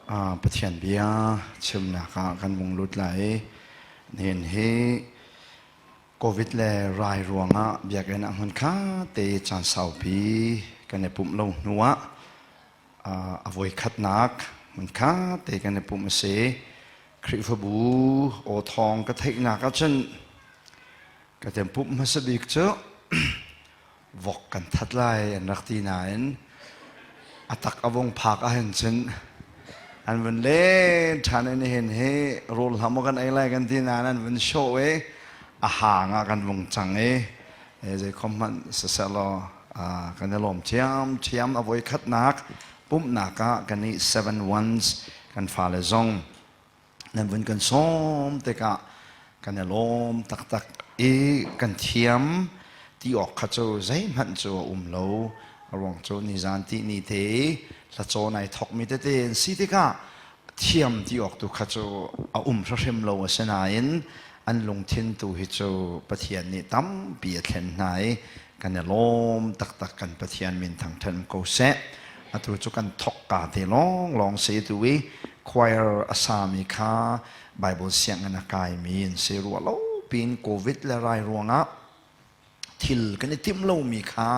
Pathian bia chimnak ah kan vung lut lai. Nihin hi COVID le rai ruangah biakinn ah hmun kha te caan saupi kan i pumh lo hnu ah a voikhatnak hmun kha te kan i pumh a si. Khrihfabu aw thawng ka theihnak ahcun ka tem pumh hmasa bik cu vok kan that lai an rak ti nain a tak a vung phak ahhin cun an vun len ṭhan in hin hi rawl hlam kan ei lai kan ti nain an vun show i a hang ah kan vung cang i zei khom hmanh sisehlaw kan i lawm ṭhiam ṭhiam. A voi khatnak pumhnak ah kan i seven ones kan fale zong nan vun kan sawm tikah kan i lawm taktak i kan thiam ti awk kha cu zeihmanh cu a um lo. A ruang cu nizan ti ni te i hlacawn ai thawkmi tete an si tikah thiam ti awk tu kha cu a um hrimhrim lo. Asinain an lungthin tu hi cu Pathian nih tampi a thlen hna i kan i lawm taktak. Kan Pathian min thangṭhat ko seh. Atu cu kan thawkka te lawnglawng si. Tu i choir a sami kha Bible sianginn a kaimi an si. Ruah lo piin COVID le rai ruangah thil kan i timh lomi kha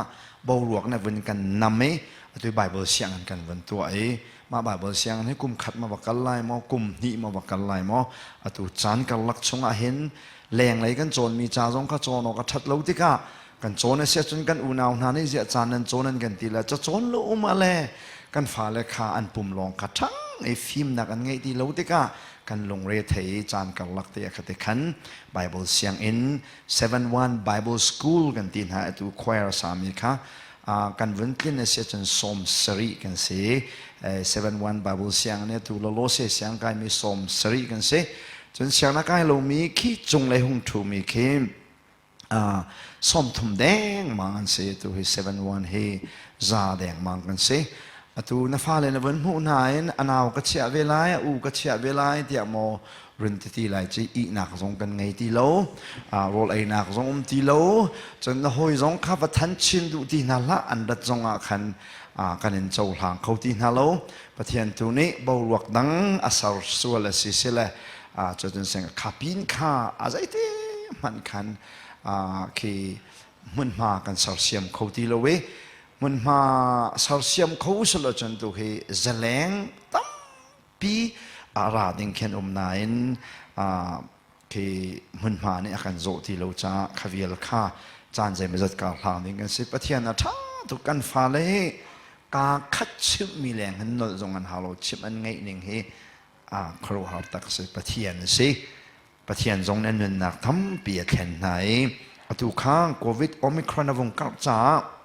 boruak na vun kan nam i atu Bible sianginn kan vun tuah i mah Bible sianginn hi kum khat ma va kal lai maw, kum hnih ma va kal lai maw, atu caan karlak chungah hin lenglei kan cawnmi ca zong kha cawn awk a ṭhat lo tikah kan cawn a si ahcun kan unau hna nih ziah caan nan cawn an kan ti le ca cawn lo um ah le kan fale kha an pum lawng kha ṭhang i fimnak an ngeih ti lo tikah kan lungre thei i caan karlak te a khate khan Bible sianginn 71 Bible School kan ti hna. Atu choir sami kha kan vun tlin a si ahcun 70 kan si. 71 Bible sianginn atu lolo se siang kaimi 70 kan si. Cun siangna kai lomi khi cunglei hung ṭhumi khi 30 dengmang an si. Atu hi 71 hi za dengmang kan si. Atu na fale na vun hmuh hna in a nau ka chiah ve lai, a u ka chiah ve lai tiah maw run ti ti lai ci ihnak zong kan ngei ti lo, rawl einak zong um ti lo. Cun na hawi zong kha va than chin duh ti hna hlah. An rat zong ah khan kan in cohlang kho ti hna lo. Pathian tu nih boruak dang a ser sual a si sile cutin sing kha pin kha a zeiti hmanh khan khi hmunhma kan sersiam kho ti lo i hmunhma sersiam kho silo cun tu hi zaleng tampi a ra ding khin um nain khi hmunhma nih a kan zawh ti lo caah kha vial kha caan zeimawzat kar hlang ding kan si. Pathian a ṭha tuk. Kan fale hi kaa khat chimhmi leng hin nolh zong an hau lo. Chimh an ngeih ning hi a khuaruahhar tak si. Pathian a si. Pathian zong nih nunnak tampi a thlen hna i atu kha COVID Omicron a vung karh caah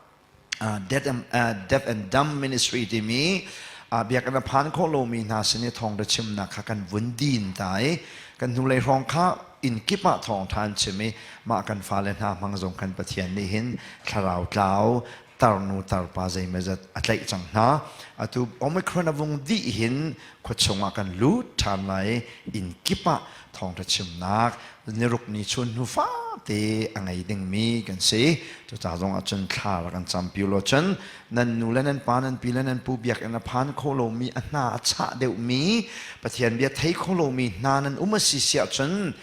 Deaf and Dumb Ministry timi biakinn a phan khawh lomi hna sin i thawngṭha chimnak kha kan vun din ta i kan hnulei hrawng kha inn kip ah thawngṭha an chim i mah kan fale hna hmang zong khan Pathian nih hin thlarau tlau tarnu tarpa zeimawzat a tlaih cang hna. Atu Omicron a vung dih hin khuachung ah kan lut ṭhan lai i inn kip ah thawngṭha chimnak niruk ni chun hnu fate a ngei dingmi kan si. Cuca zong ah cun thla rak kan campi law cun nan nu le nan pa, nan pi le nan pu biakinn a phan kho lomi, a hna a chah deuhmi, Pathian bia thei kho lomi hna nan um a si siah cun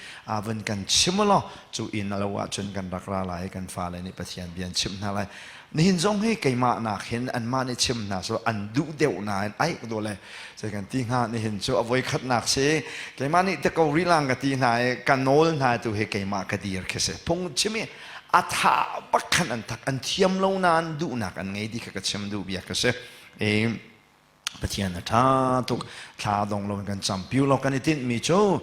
vun kan chim law cu inn a lo ahcun kan rak ra lai, kan fale nih Pathian bia an chimh hna lai. Nihin zong hi keimah nak hin anmah nih chim hna so an duh deuh nain ai ka le zei kan ti hnga. Nihin cu a voi khatnak si. Keimah nih te ko rih lang ka ti hna i ka nawl hna tu hi keimah ka dir khi si. Phung chim i a tha bak khan an tak an thiam lo nain duhnak an ngei ti kha ka chim duh bia ka si. I Pathian a ṭha tuk. Thla dong lo in kan cam piu lo. Kan i tinhmi cu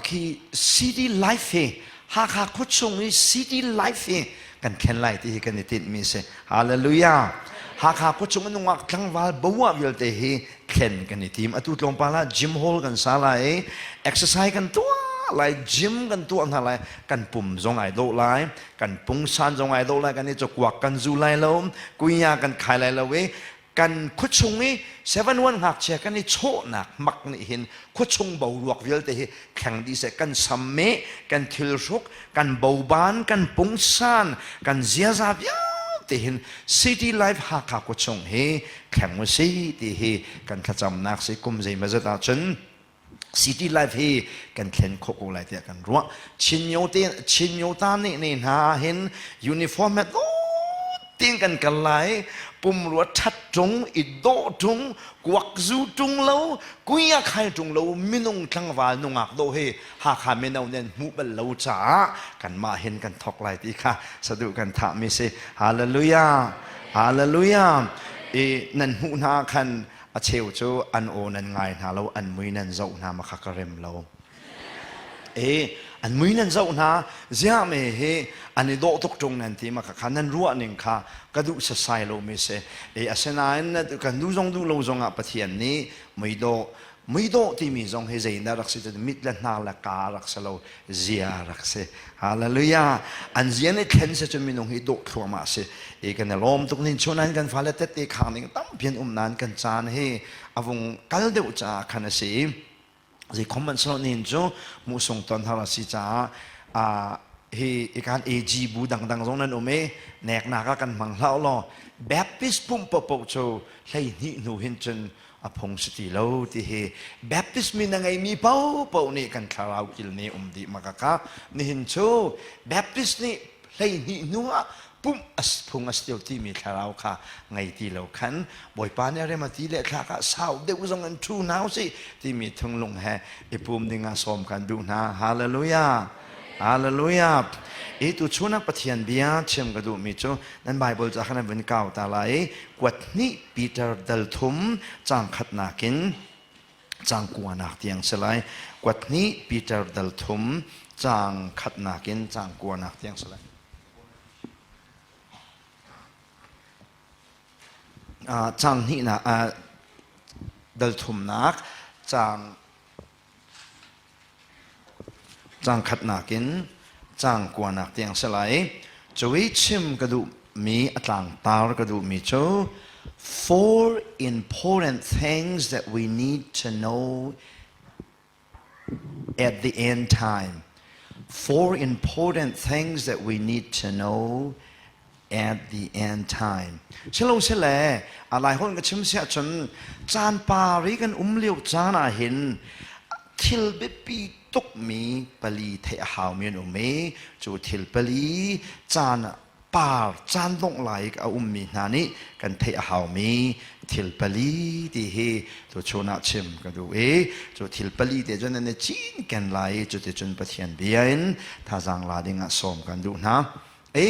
khi city life hi, Hakha khuachung i city life hi kan thlen lai ti hi kan i tinhmi si. Hallelujah! Hakha khuachung i nungak tlangval boah vialte hi thlen kan i tim. Atu tlawmpal ah gym hall kan sa lai i exercise kan tuah lai, gym kan tuah hna lai. Kan pum zong ai dawh lai, kan pungsan zong ai dawh lai, kan i cakuak kan zu lai lo, kuinya kan khai lai lo i kan khuachung i 71 ngakchia kan i chawhnak mak nih hin khuachung boruak vialte hi thleng dih seh. Kan samme, kan thilhruk, kan boban, kan pungsan, kan ziaza vialte. te hin City Life Hakha khuachung hi thleng u si ti hi kan thlacamnak si kum zeimazat ahcun City Life hi kan thlen khawh ko lai tiah kan ruah. Chin myo te Chin myo ta nih ne hna hin uniform he tin kan kal lai pumrua ṭhat ṭung i dawh ṭung kuak zu ṭung lo kuia khai ṭung lo minung tlangval nungak dawh hi Hakha mino nih an hmuh bal lo caah kanmah hin kan thawk lai ti kha saduh kan thahmi si. Hallelujah! Hallelujah! I nan hmuh hna khan a cheu cu an aw nan ngai hna lo an mui nan zoh hna ma kha ka rem lo. E an mui nan zoh hna ziah me hi an i dawh tuk ṭung nan ti ma kha kha nan ruah ning kha ka duh sasai lo mi si. E asinain kan duh zong duh lo zongah Pathian nih muidawh Muidawh timi zong hi zeidah rak si cun mit le hnar le ka rak si lo zia rak si. Hallelujah. An zia nih thlen si cun minung hi dawh thluahmah si. I kan i lawm tuk nin chuan kan fale tette khang ding tampi an um nain kan caan hi a vung kal deuh caah khan a si. Zei khom man salo nin cu muhsung ton har a si caah hi ikan AG bu dangdang zong nan um i neknak ah kan hmang hlah law Baptist pumh paohpaoh cu 12 hnu hin cun a phung si ti lo ti hi Baptist min a ngeimi paohpaoh nih kan thlarau kil nih um dih makaka nihin cu Baptist nih 12 hnu ah pumh phung a si timi thlarau kha ngei ti lo khan Bawipa nih a rem a ti le thlak ah sau deuh zong in ṭhu hna usih timi thunglung he i pum ding ah sawm kan duh hna. Hallelujah! Hallelujah! I tuchun ah Pathian bia chim ka duhmi cu nan Bible ca khan an vun kau ta lai i kuat hnih Peter dal thum caang khatnak in caang kuanak tiang si lai. Kuat hnih Peter dal thum caang khatnak in caang kuanak tiang si lai. Caang hnihnak dal thumnak caang Caang khatnak in caang kuanak tiang si lai. Cuwi chim ka duhmi a tlangtar ka duhmi cu four important things that we need to know at the end time. Four important things that we need to know at the end time. Silo sile a lai hon ka chim sia cun caan pari kan um lio caan ah hin thil biapi tukmi pali theih a haumi an um i cu thil pali caan par caan dongh lai a ummi hna nih kan theih a haumi thil pali ti hi tuchun ah chim ka duh i cu thil pali te cun nan i cinken lai i cuticun Pathian bia in thazaang la ding ah sawm kan duh hna. I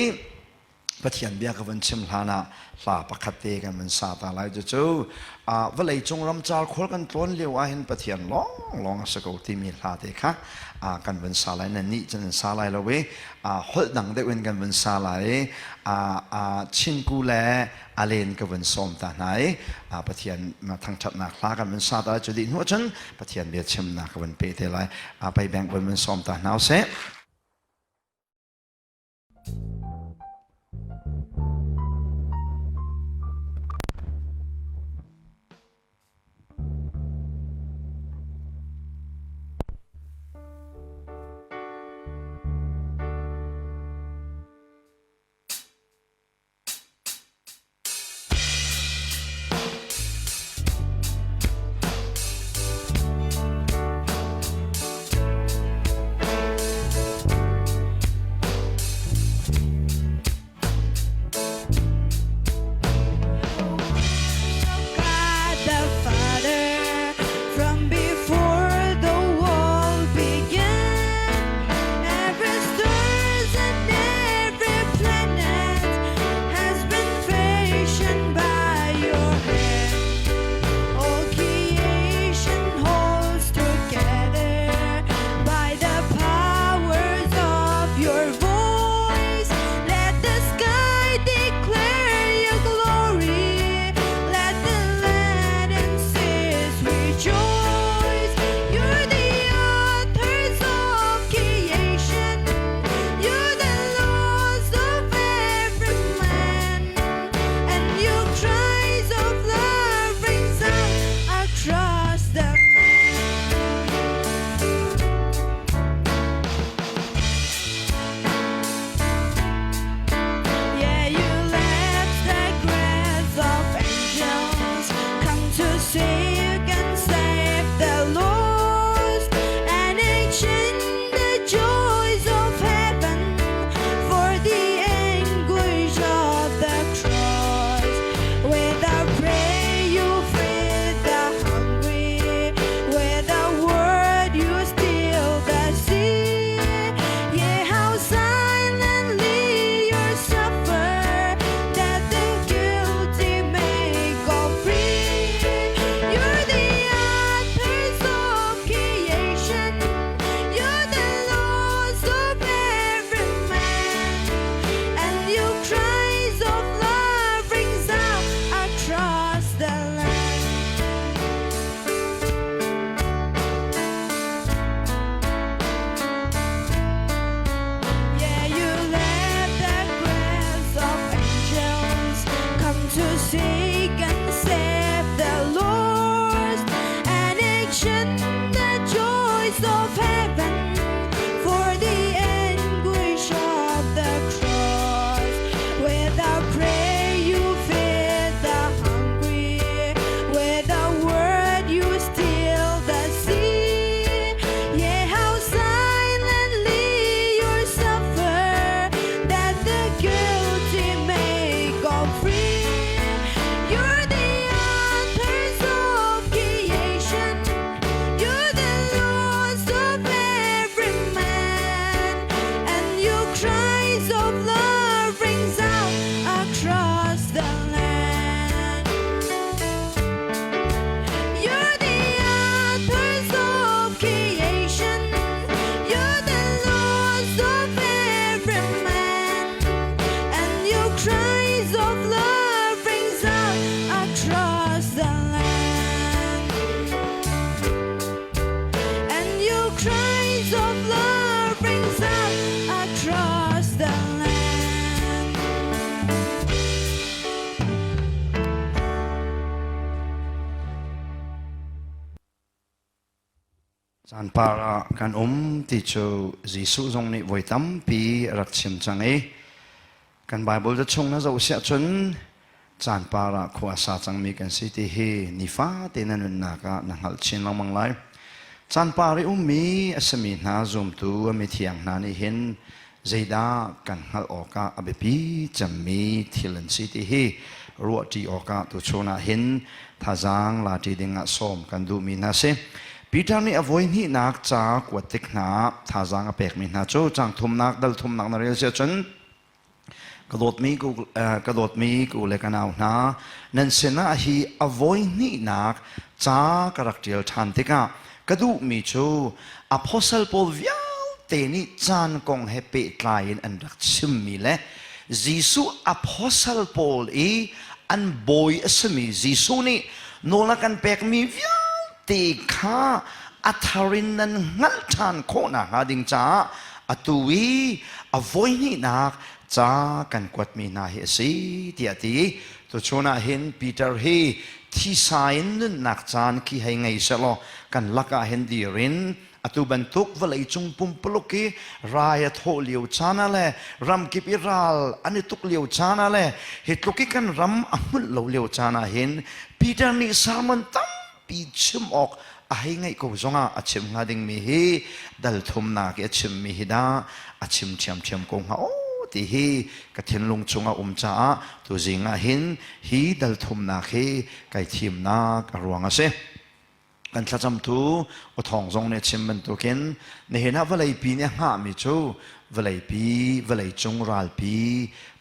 Pathian bia ka van chim hlan ah hla pakhat te kan van sa ta lai cucu vawlei cung ramcar khual kan tlawn lio ah hin Pathian lawng lawng a si ko timi hla te kha kan van sa lai nan nih cun sa lai lo i holh dang deuh in kan van sa lai i Chinku le Alen ka van sawm ta hna i Pathian thangṭhatnak hla kan van sa ta lai cu dih hnu cun Pathian bia chimnak ka van pe te lai pei bank van van sawm ta hna usih. Caan par ah kan um ti cu Jesuh zong nih voi tampi a rak chim cang i kan Baibal ca chung na zoh siah cun caan par ah khua a sa cangmi kan si ti hi nifate na nunnak ah na hngalh chin lengmang lai. Caan par i ummi a simi hna zumtu a mithiang hna nih hin zeidah kan hngalh awkah a biapi cemmi thil an si ti hi ruahṭi awkah tuchun ah hin thazaang laṭi dingah sawm kan duhmi hna si. Peter nih a voihnihnak ca kuat tik hna ah thazaang a pekmi hna cu caang thumnak dal thumnak na rel si ahcun ka dawtmi ka dawtmi ku le ka nau hna nan sinah hi a voihnihnak ca ka rak ṭial ṭhan tikah ka duhmi cu apostle pawl vialte nih caan kong he pehtlai in an rak chimmi le Jesuh apostle pawl i an bawi a simi Jesuh nih nawl a kan pekmi vialte kha a thar in nan hngalh ṭhan khawh nakhnga ding caah atu i a voihnihnak ca kan kuatmi hna hi a si tiah a ti. Tuchun ah hin Peter hi thisa in nunnak caan khi hei ngei sehlaw kan lakah hin dir in atu bantuk vawleicung pumpuluk i rai a thawh lio caan ah le ramkip i ral an i tuk lio caan ah le hi tluk i kan ram a hmunh lo lio caan ah hin Peter nih sermon tampi chim awk a hei ngeih ko zongah a chim hnga dingmi hi dal thumnak i a chimmi hi dah a chim ṭhiamṭhiam ko hnga aw ti hi ka thinlung chungah um caah tuzing ah hin hi dal thumnak hi kai thimnak a ruang a si. Kan thlacamtu awthawng zong nih a chim bantukin nihin ah vawleipi nih a hngahmi cu vawleipi vawleicung ralpi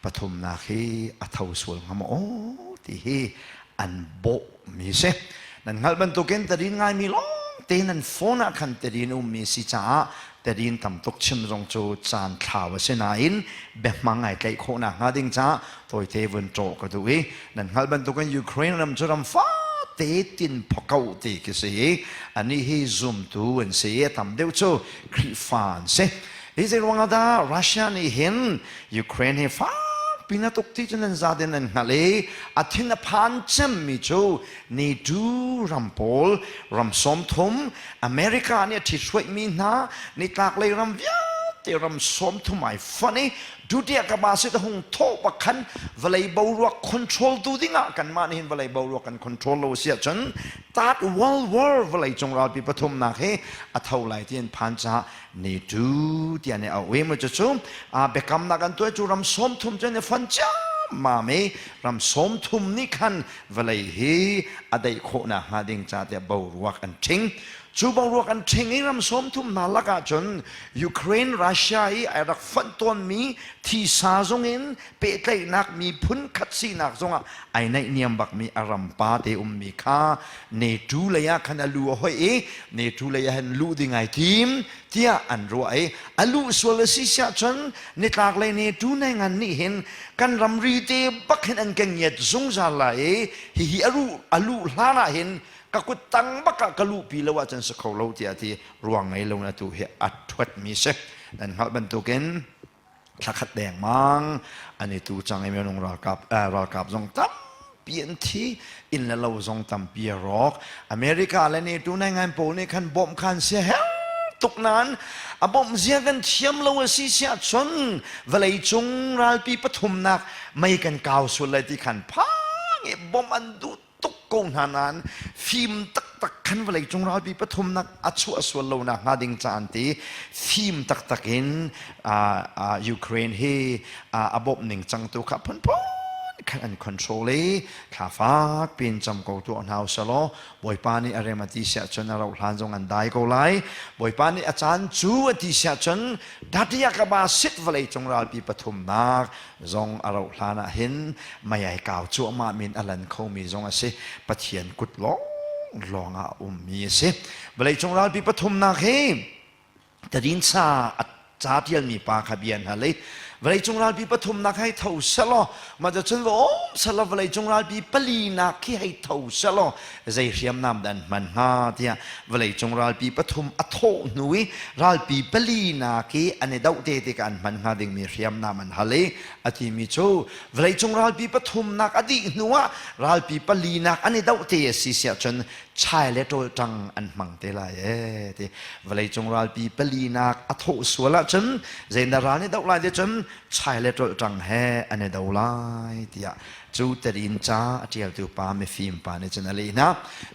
pathumnak hi a tho sual hnga maw aw ti hi an bawhmi si. Nan hngalh bantukin tadin ngaimi lawngte nan phone ah khan tadin ummi si caah tadin tam tuk chim zong cu caan thlau a si nain biahmang ai tlaih khawhnak hnga ding caah tawite vun ṭawh ka duh i nan hngalh bantukin Ukraine ram cu ram fate tin phoko ti khi si i anih hi zumtu an si i a tam deuh cu Khrihfa an si. Hi zei ruangah dah Russia nih hin Ukraine hi fakpi na tuk ti cu nan za den nan hngalh i a thin a phan cemmi cu NATO ram pawl ram 30 America nih a ṭhithruaihmi hna nitlaklei ram vialte ram 30 ai fonh i Dutiah ka pa sit a hung thawh bak khan vawlei boruak control tu dingah kanmah nih hin vawlei boruak kan control lo si ahcun Third World War vawlei cung ralpi pathumnak hi a tho lai ti an phan caah NATO tiah nih a auh i mu cucu biakamnak an tuah cu ram 30 cu an i fon ciammam i ram 30 nih khan vawlei hi a daih khawhnak hnga ding ca tiah boruak an ṭhing. Cu boruak an ṭhing i ram 30 hna lakah cun Ukraine, Russia i ai rak fonh tawnmi thisa zongin pehtlaihnak miphun khat sinak zongah ai naihniam bakmi a ram pa te ummi kha NATO lei ah khan a lu a hoih i NATO lei ah hin luh ding ai tim tiah an ruah i a luh sual a si siah cun nitlak lei NATO ngan nih hin kan ramri te bak hin an kan ngiat zungzal lai i hihi a ruh a luh hlan ah hin ka kut tang bak ah ka luhpi lo ahcun si kho lo tiah ti ruang ngei lo na tu hi a thuatmi si. Nan hngalh bantukin thlakhat dengmang an i tu cang i minung ralkap ralkap zong tampi an thi, inn le lo zong tampi a rawk. America le NATO nai ngan pawl nih khan bawmh khan sia her tuk nain a bawmh zia kan thiam lo a si siah cun vawlei cung ralpi pathumnak mei kan kau sual lai ti khan phang i bawmh an duh tuk ko hna nain fim taktak khan vawleicung ralpi pathumnak a chuah sual lo nak hnga ding caan ti fim taktak in Ukraine hi a bawmh ning cang tu kha phunphun khan an control i thla fak pin cam ko tuah hna usalaw Bawipa nih a rem a ti siah cun a rauh hlan zong an dai ko lai. Bawipa nih a caan cu a ti siah cun datiakaba sit vawleicung ralpi pathumnak zong a rauh hlan ah hin mei ai kau cuahmah min a lan khomi zong a si. Pathian kut lawng lawng ah a ummi a si. Vawleicung ralpi pathumnak hi tadinsa a ca tialmi pa kha bia hna lei vawleicung ralpi pathumnak hei tho selaw mah cun va um selaw vawleicung ralpi palinak khi hei tho selaw zei hriamnam dah an hman hnga tiah vawleicung ralpi pathum a thawh hnu i ralpi palinak i an i doh te tikah an hman hnga dingmi hriamnam an hal i a timi cu vawleicung ralpi pathumnak a dih hnu ah ralpi palinak an i doh te a si siah cun. Chai le ṭawlṭang an hmang te lai ee ti. Vawleicung ralpi palinak a thawh sual ahcun zeidah ral nih doh lai ti cun chai le ṭawlṭang he an i do lai tiah cu terin ca a ṭialtu pa mifim pa nih cun a leh hna.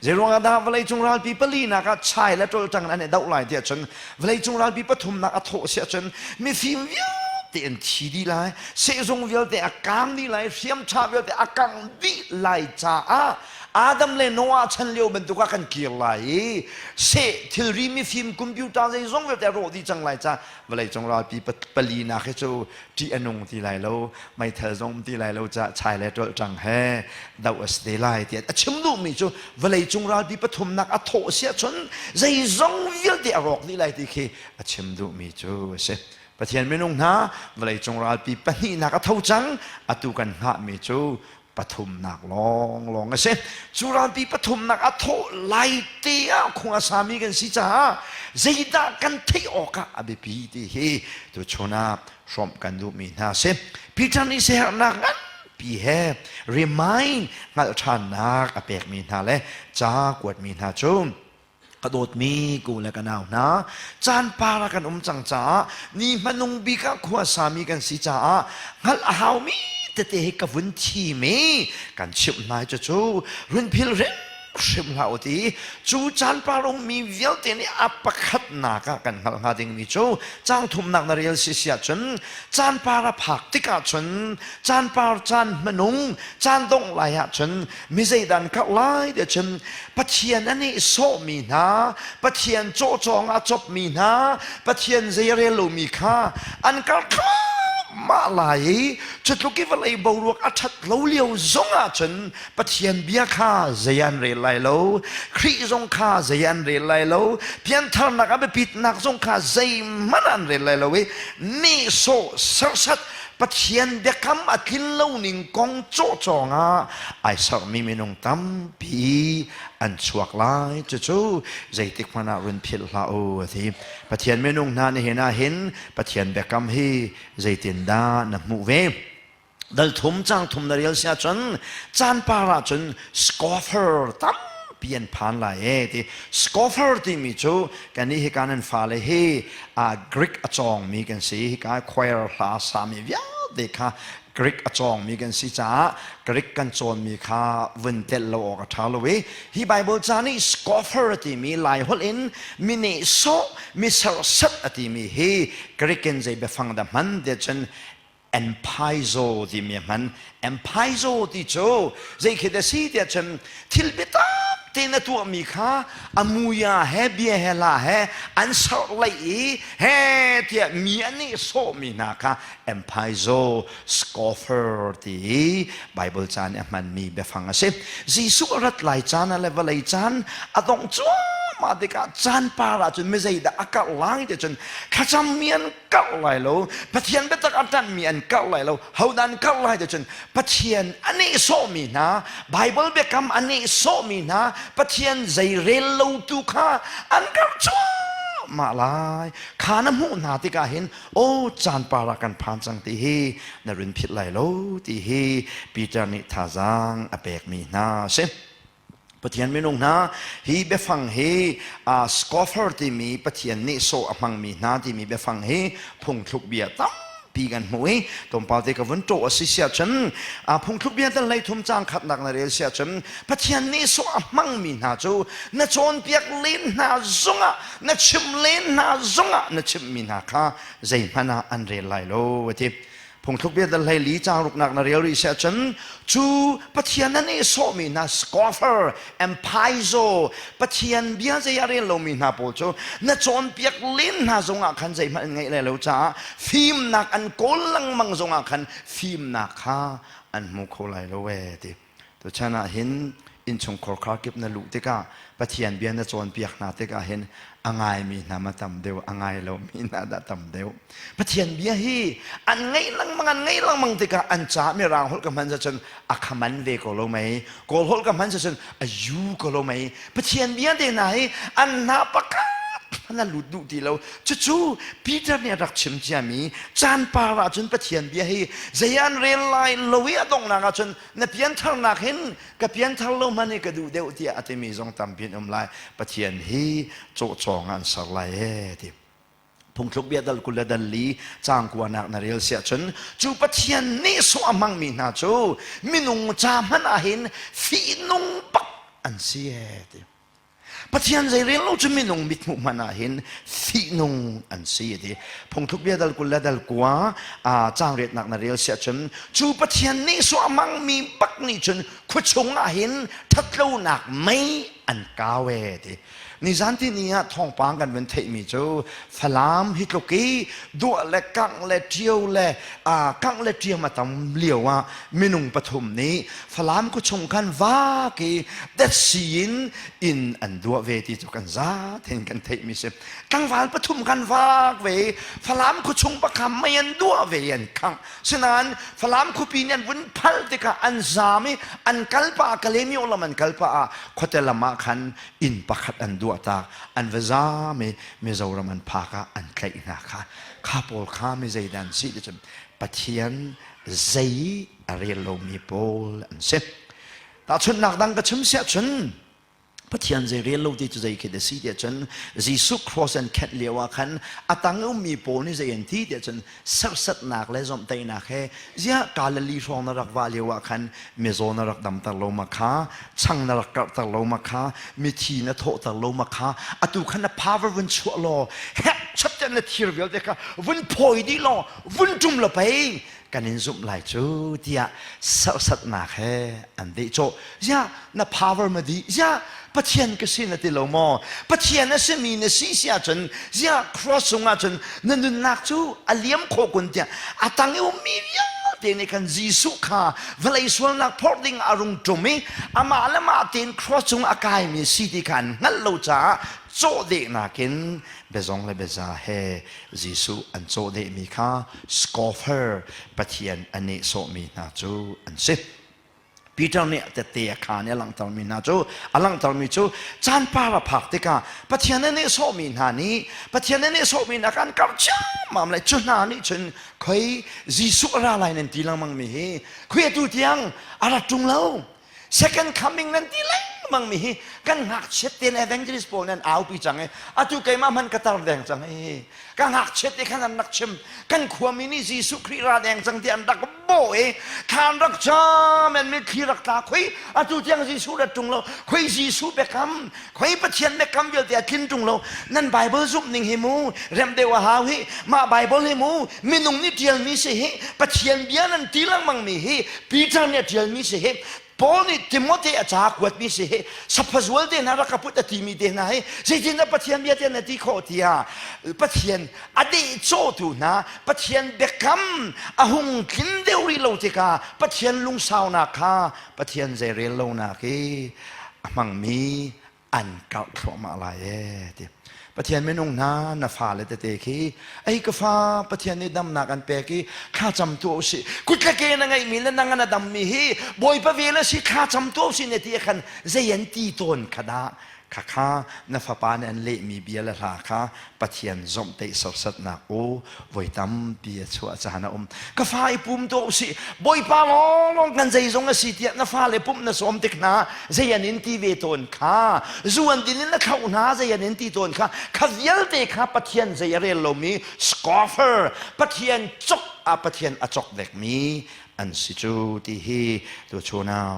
Zeiruang ah dah vawleicung ralpi palinak ah chai le ṭawlṭang an i doh lai tiah cun vawleicung ralpi pathumnak a thawh si ahcun mifim vialte an thi dih lai, sehzung vialte a kaang dih lai, hriam ṭha vialte a kang dih lai caah Adam le Noah chan lio bantuk ah kan kir lai i seh thilri mifim computer zeizong vialte a rawh dih cang lai ca vawleicung ralpi palinak hi cu ṭih a nung ti lai lo meithal zong um ti lai lo ca chai le ṭolhṭang he doh a si te lai tiah a chim duhmi cu vawleicung ralpi pathumnak a thawh si ahcun zeizong vialte a rawk dih lai ti khi a chim duhmi cu a si. Pathian minung hna vawleicung ralpi pahnihnak a tho cang atu kan hngahmi cu pathumnak lawnglawng a si. Cu ralpi pathumnak a thawh lai te ah khung a sami kan si caah zeidah kan theih awkah a biapi ti hi tuchun ah hrawmh kan duhmi hna a si. Peter nih siaherhnak nganpi he remind hngalh ṭhannak a pekmi hna le ca kuatmi hna cu Ka dawtmi ku le ka nau hna, caan par ah kan um cang caah ni hmanung bik ah khua sami kan si caah hngalh a haumi tete hi ka vun thim i kan chimh hna i cucu run phil hrimhrim hlah u ti cu caan par ummi vialte nih a pakhatnak ah kan hngalh hnga dingmi cu caang thumnak na rel si si ahcun caan par a phak tikah cun caan par caan hmanung caan dongh lai ahcun mi zeidan karh lai ti cun Pathian a nehsawhmi hna, Pathian cawcawng a copmi hna, Pathian zei a rel lomi kha an kar thluahmah lai i cutluk i vawlei boruak a ṭhat lo lio zong ah cun Pathian bia kha zei an rel lai lo, Khrih zong kha zei an rel lai lo, piantharnak a biapitnak zong kha zeihmanh an rel lai lo i nehsawh serhsat Pathian biakam a tlin lo ning kong cawhcawng ah ai sermi minung tampi an chuak lai. Cucu zeitik hmanh ah run philh hlah u a ti. Pathian minung hna nihin ah hin Pathian biakam hi zeitindah na hmuh ve? Dal thum cang thum na rel si ahcun caan par ahcun scoffer tampi an phan lai e ti. Scoffer timi cu kannih hika nan fale hi Greek a cawngmi kan si. Hika choir hla sami vialte kha Greek a cawngmi kan si caah Greek kan cawnmi kha vun telh lo awk a ṭha lo i hi Bible ca nih scoffer a timi Lai holh in mi nehsawh mi serhsat a timi hi Greek in zei biafang dah hman tiah cun empaizo timi a hman. Empaizo ti cu zei khi dah si tiah cun thil biatak tein a tuahmi kha a muya he bia he hla he an serhlaih i he tiah mi an nehsawhmi hna kha Empaizo, scoffer ti i Bible ca nih a hmanmi biafang a si. Jesuh a rat lai caan ah le vawlei caan a dongh cuahmah tikah caan par ahcun mi zeidah a karh lai ti cun thlacammi an karh lai lo, Pathian biatak a ṭanhmi an karh lai lo, hodah an karh lai ti cun Pathian a nehsawhmi hna, Bible biakam a nehsawhmi hna, Pathian zei rel lo tu kha an karh cuahmah lai. Kha na hmuh hna tikah hin aw caan par ah kan phan cang ti hi na run philh lai lo ti hi Peter nih thazaang a pekmi hna a si. Pathian minung hna hi biafang hi uh, scoffer timi Pathian nih sawh a hmangmi hna timi biafang hi phungthluk bia tampi kan hmuh i tlawmpal te ka vun ṭawh a si siah cun phungthluk bia dal hlei thum caang khatnak na rel siah cun Pathian nih sawh a hmangmi hna cu na cawnpiak len hna zongah na chimh len hna zongah na chimhmi hna kha zeihmanh ah an rel lai lo a ti. Phungthluk bia dal hlei li caang ruknak na rel rih siah cun cu Pathian a nehsawhmi hna scoffer empaizo Pathian bia zei a rel lomi hna pawl cu na cawnpiak len hna zongah khan zeihmanh an ngeih lai lo caah fimnak an kawl lengmang zongah khan fimnak kha an hmu kho lai lo ee ti. Tuchan ah hin innchungkhar khar kip na luh tikah Pathian bia na cawnpiak hna tikah hin a ngaimi hna ma tam deuh a ngai lomi hna dah tam deuh. Pathian bia hi an ngaih lengmang an ngaih lengmang tikah an ca mirang holh ka hman cun a khaman ve ko lo mei kawl holh ka hman cun a yu ko lo mei Pathian bia te hna hi an hna pakhat kha na lut duh ti lo. Cucu Peter nih a rak chim ciami caan par ahcun Pathian bia hi zei an rel lai lo i a donghnak ahcun na piantharnak hin ka pianthar lo hmanh hi ka duh deuh tiah a timi zong tampi an um lai. Pathian hi cawhcawng ah an ser lai ee ti. Phungthluk bia dal 20 le dal li caang kuanak na rel siah cun cu Pathian nih sawh a hmangmi hna cu minung ca hmanh ah hin fihnung bak an si ee ti. Pathian zei rel lo cu minung mithmuh hmanh ah hin fihnung an si ti. Phungthluk bia dal 20 le dal kua caang riatnak na rel siah cun cu Pathian nih sawh a hmangmi bak nih cun khuachung ah hin ṭhatlonak mei an kau ee ti. Nizan tini ah thawngpang kan vun theihmi cu Falam hi tluk i duah le kangh le ṭio le kangh le ṭiam a tam lio ah minung pathum nih Falam khuachung khan vak i datsi in inn an duah ve ti cu kan za tein kan theihmi si. Tlangval pathum kan vak ve i Falam khuachung pakha mei an duah ve i an khangh. Sinain Falam khuapi nih an vun phal tikah an zaam i an kal pah ah Kalaymyo lam an kal pah ah khuate lam ah khan inn pakhat an duah tak an va zaam i Mizoram an phak ah an tlaih hna kha kha pawl kha mi zeidah an si ti cun Pathian zei a rel lomi pawl an si. Tahchunhnak dang ka chim siah cun Pathian zei rel lo ti cu zei khi da si tiah cun Jesuh cross an khenh lio ah khan a tang ummi pawl nih zei an ti tiah cun serhsatnak le zomhtaihnak he ziah Galilee hrawng na rak vah lio ah khan mizaw na rak damter lo ma kha chang na rak karhter lo ma kha mithi na thawhter lo ma kha atu khan na power vun chuah law hek chap na thir vialte kha vun phawi dih law vun ṭum la pei kan in zumh lai cu tiah serhsatnak he an dehcawh ziah na power ma dih ziah Pathian ka si na ti lo maw Pathian a simi na si si ahcun ziah cross cungah cun na nunnak cu a liam khawh kun tiah a tang i ummi vialte nih khan Jesuh kha vawlei sualnak phorh ding a rung ṭum i amah le mah tein cross cung a kaimi si ti kha an hngalh lo caah cawhdehnak in biazong le biaza he Jesuh an cawhdehmi kha scoffer Pathian a nehsawhmi hna cu an si. Peter nih tette a khaan i a langhtermi hna cu a langhtermi cu caan par a phak tikah Pathian a nehsawhmi hna nih Pathian a nehsawhmi hna kha an karh ciammam lai cu hna nih cun khoi Jesuh a ra lai nan ti lengmangmi hi khoi atu tiang a rat ṭung lo second coming nan ti lengmang mi hi kan ngakchiat tein evangelist pawl nan aupi cang i atu keimah hmanh ka tar deng cang i ka ngakchiat te khan an rak chim kan khuami nih Jesuh Khrih ra deng cang ti an rak bawh i thla an rak cam an mitthli rak tla khoi atu tiang Jesuh rat ṭung lo khoi Jesuh biakam khoi Pathian biakam vialte a tlin ṭung lo nan Bible zumh ning hi mu rem deuh a hau hi mah Bible hi mu minung nih ṭialmi si hi Pathian bia nan ti lengmang mi hi Peter nih a ṭialmi si hi Paul nih Timote a ca kuatmi si hi saphazual te hna rak ka put a timi te hna hi zeitindah Pathian bia te na ti khawh tiah Pathian a dehcawhtu hna Pathian biakam a hung tlin deuh rih lo tikah Pathian lungsaunak kha Pathian zeirel lonak i a hmangmi an karh thluahmah lai ee ti Pathian minung hna na fale tete khi ei ka fa Pathian nih damnak an pek i thlacam tuah usih kut le ke na ngeihmi le nang na dammi hi Bawipa vel a si thlacam tuah usih na ti khan zei an ti tawn kha dah khakha na fapa nih an lehmi bia le hla kha Pathian zomhtaih serhsatnak aw voi tampi a chuah caan a um ka fa i pum tuah usih Bawipa lawnglawng kan zeizong a si tiah na fale pumh na sawm tik hna zei an in ti ve tawn kha zu an din in na thlauh hna zei an in ti tawn kha kha vialte kha Pathian zei a rel lomi scoffer Pathian cok ah Pathian a cok vekmi an si cu ti hi tuchun ah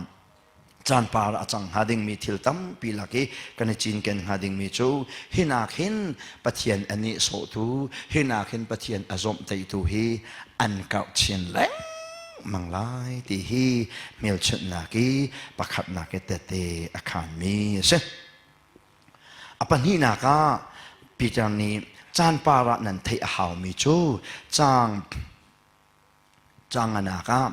caan par a cang hnga dingmi thil tampi lak i kan i cinken hnga dingmi cu hinak hin Pathian a nihsawhtu hinak hin Pathian a zawmhtaihtu hi an karh chin lengmang lai ti hi hmelchunhnak i pakhatnak i tette a khaanmi a si. A pahnihnak ah Peter nih caan par ah nan theih a haumi cu caang Canganak ah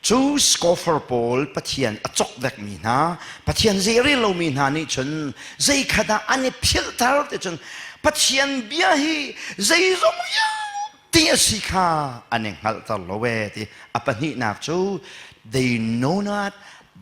cu scoffer pawl Pathian a cokvekmi hna, Pathian zei lomi hna nih cun zeikhat ah an i philhter ti cun Pathian bia hi zeizong vialte a si kha an i hngalhter lo ee ti. A pahnihnak cu they know not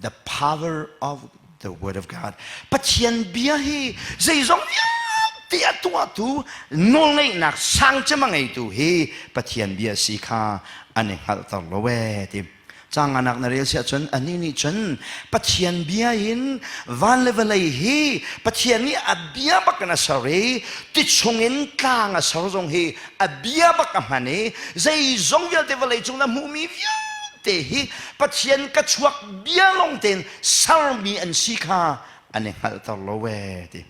the power of the word of God. Pathian bia hi zeizong vialte. vialte a tuahtu nawlngeihnak sang cem a ngeitu hi Pathian bia si kha an i hngalhter lo ee ti. Canganak na rel siah cun anih nih cun Pathian bia in van le vawlei hi Pathian nih a bia bak in a ser i ti chungin tlang a ser zong hi a bia bak a hman i zeizong vialte vawlei cung na hmuhmi vialte hi Pathian ka chuak bia lawng tein sermi an si kha an i hngalhter lo ee ti.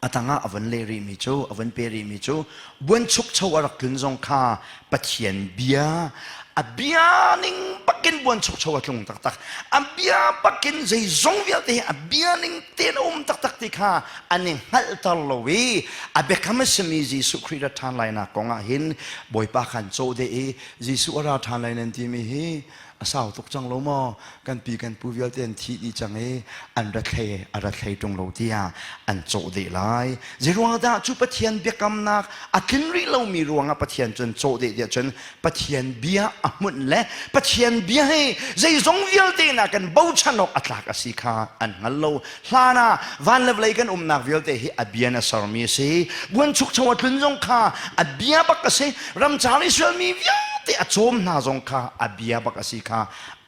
A tangah a von leh rihmi cu, a von pe rihmi cu buanchukcho a rak tlun zong kha Pathian bia, a bia ning bakin buanchukcho a tlung taktak. A bia bakin zeizong vialte hi a bia ning tein a um taktak ti kha an i hngalhter lo i a biakam a simi Jesuh Khrih ra ṭhan lainak kong ah hin Bawipa khan cawh deh i Jesuh a ra ṭhan lai nan timi hi a sau tuk cang lo maw kan pi kan pu vialte an thi dih cang i an ra thlei a ra thlei ṭung lo tiah an cawh deh lai zeiruang dah cu Pathian biakamnak a tlin rih lomi ruangah Pathian cun cawh deh tiah cun Pathian bia a hmunh le Pathian bia hi zeizong vialte na kan bochan awk a tlak a si kha an hngal lo hlan ah van le vawlei kan umnak vialte hi a bia na sermi a si buanchukcho a tlun zong kha a bia bak a si ramcar Israel mi vialte a cawm hna zong kha a bia bak a si kha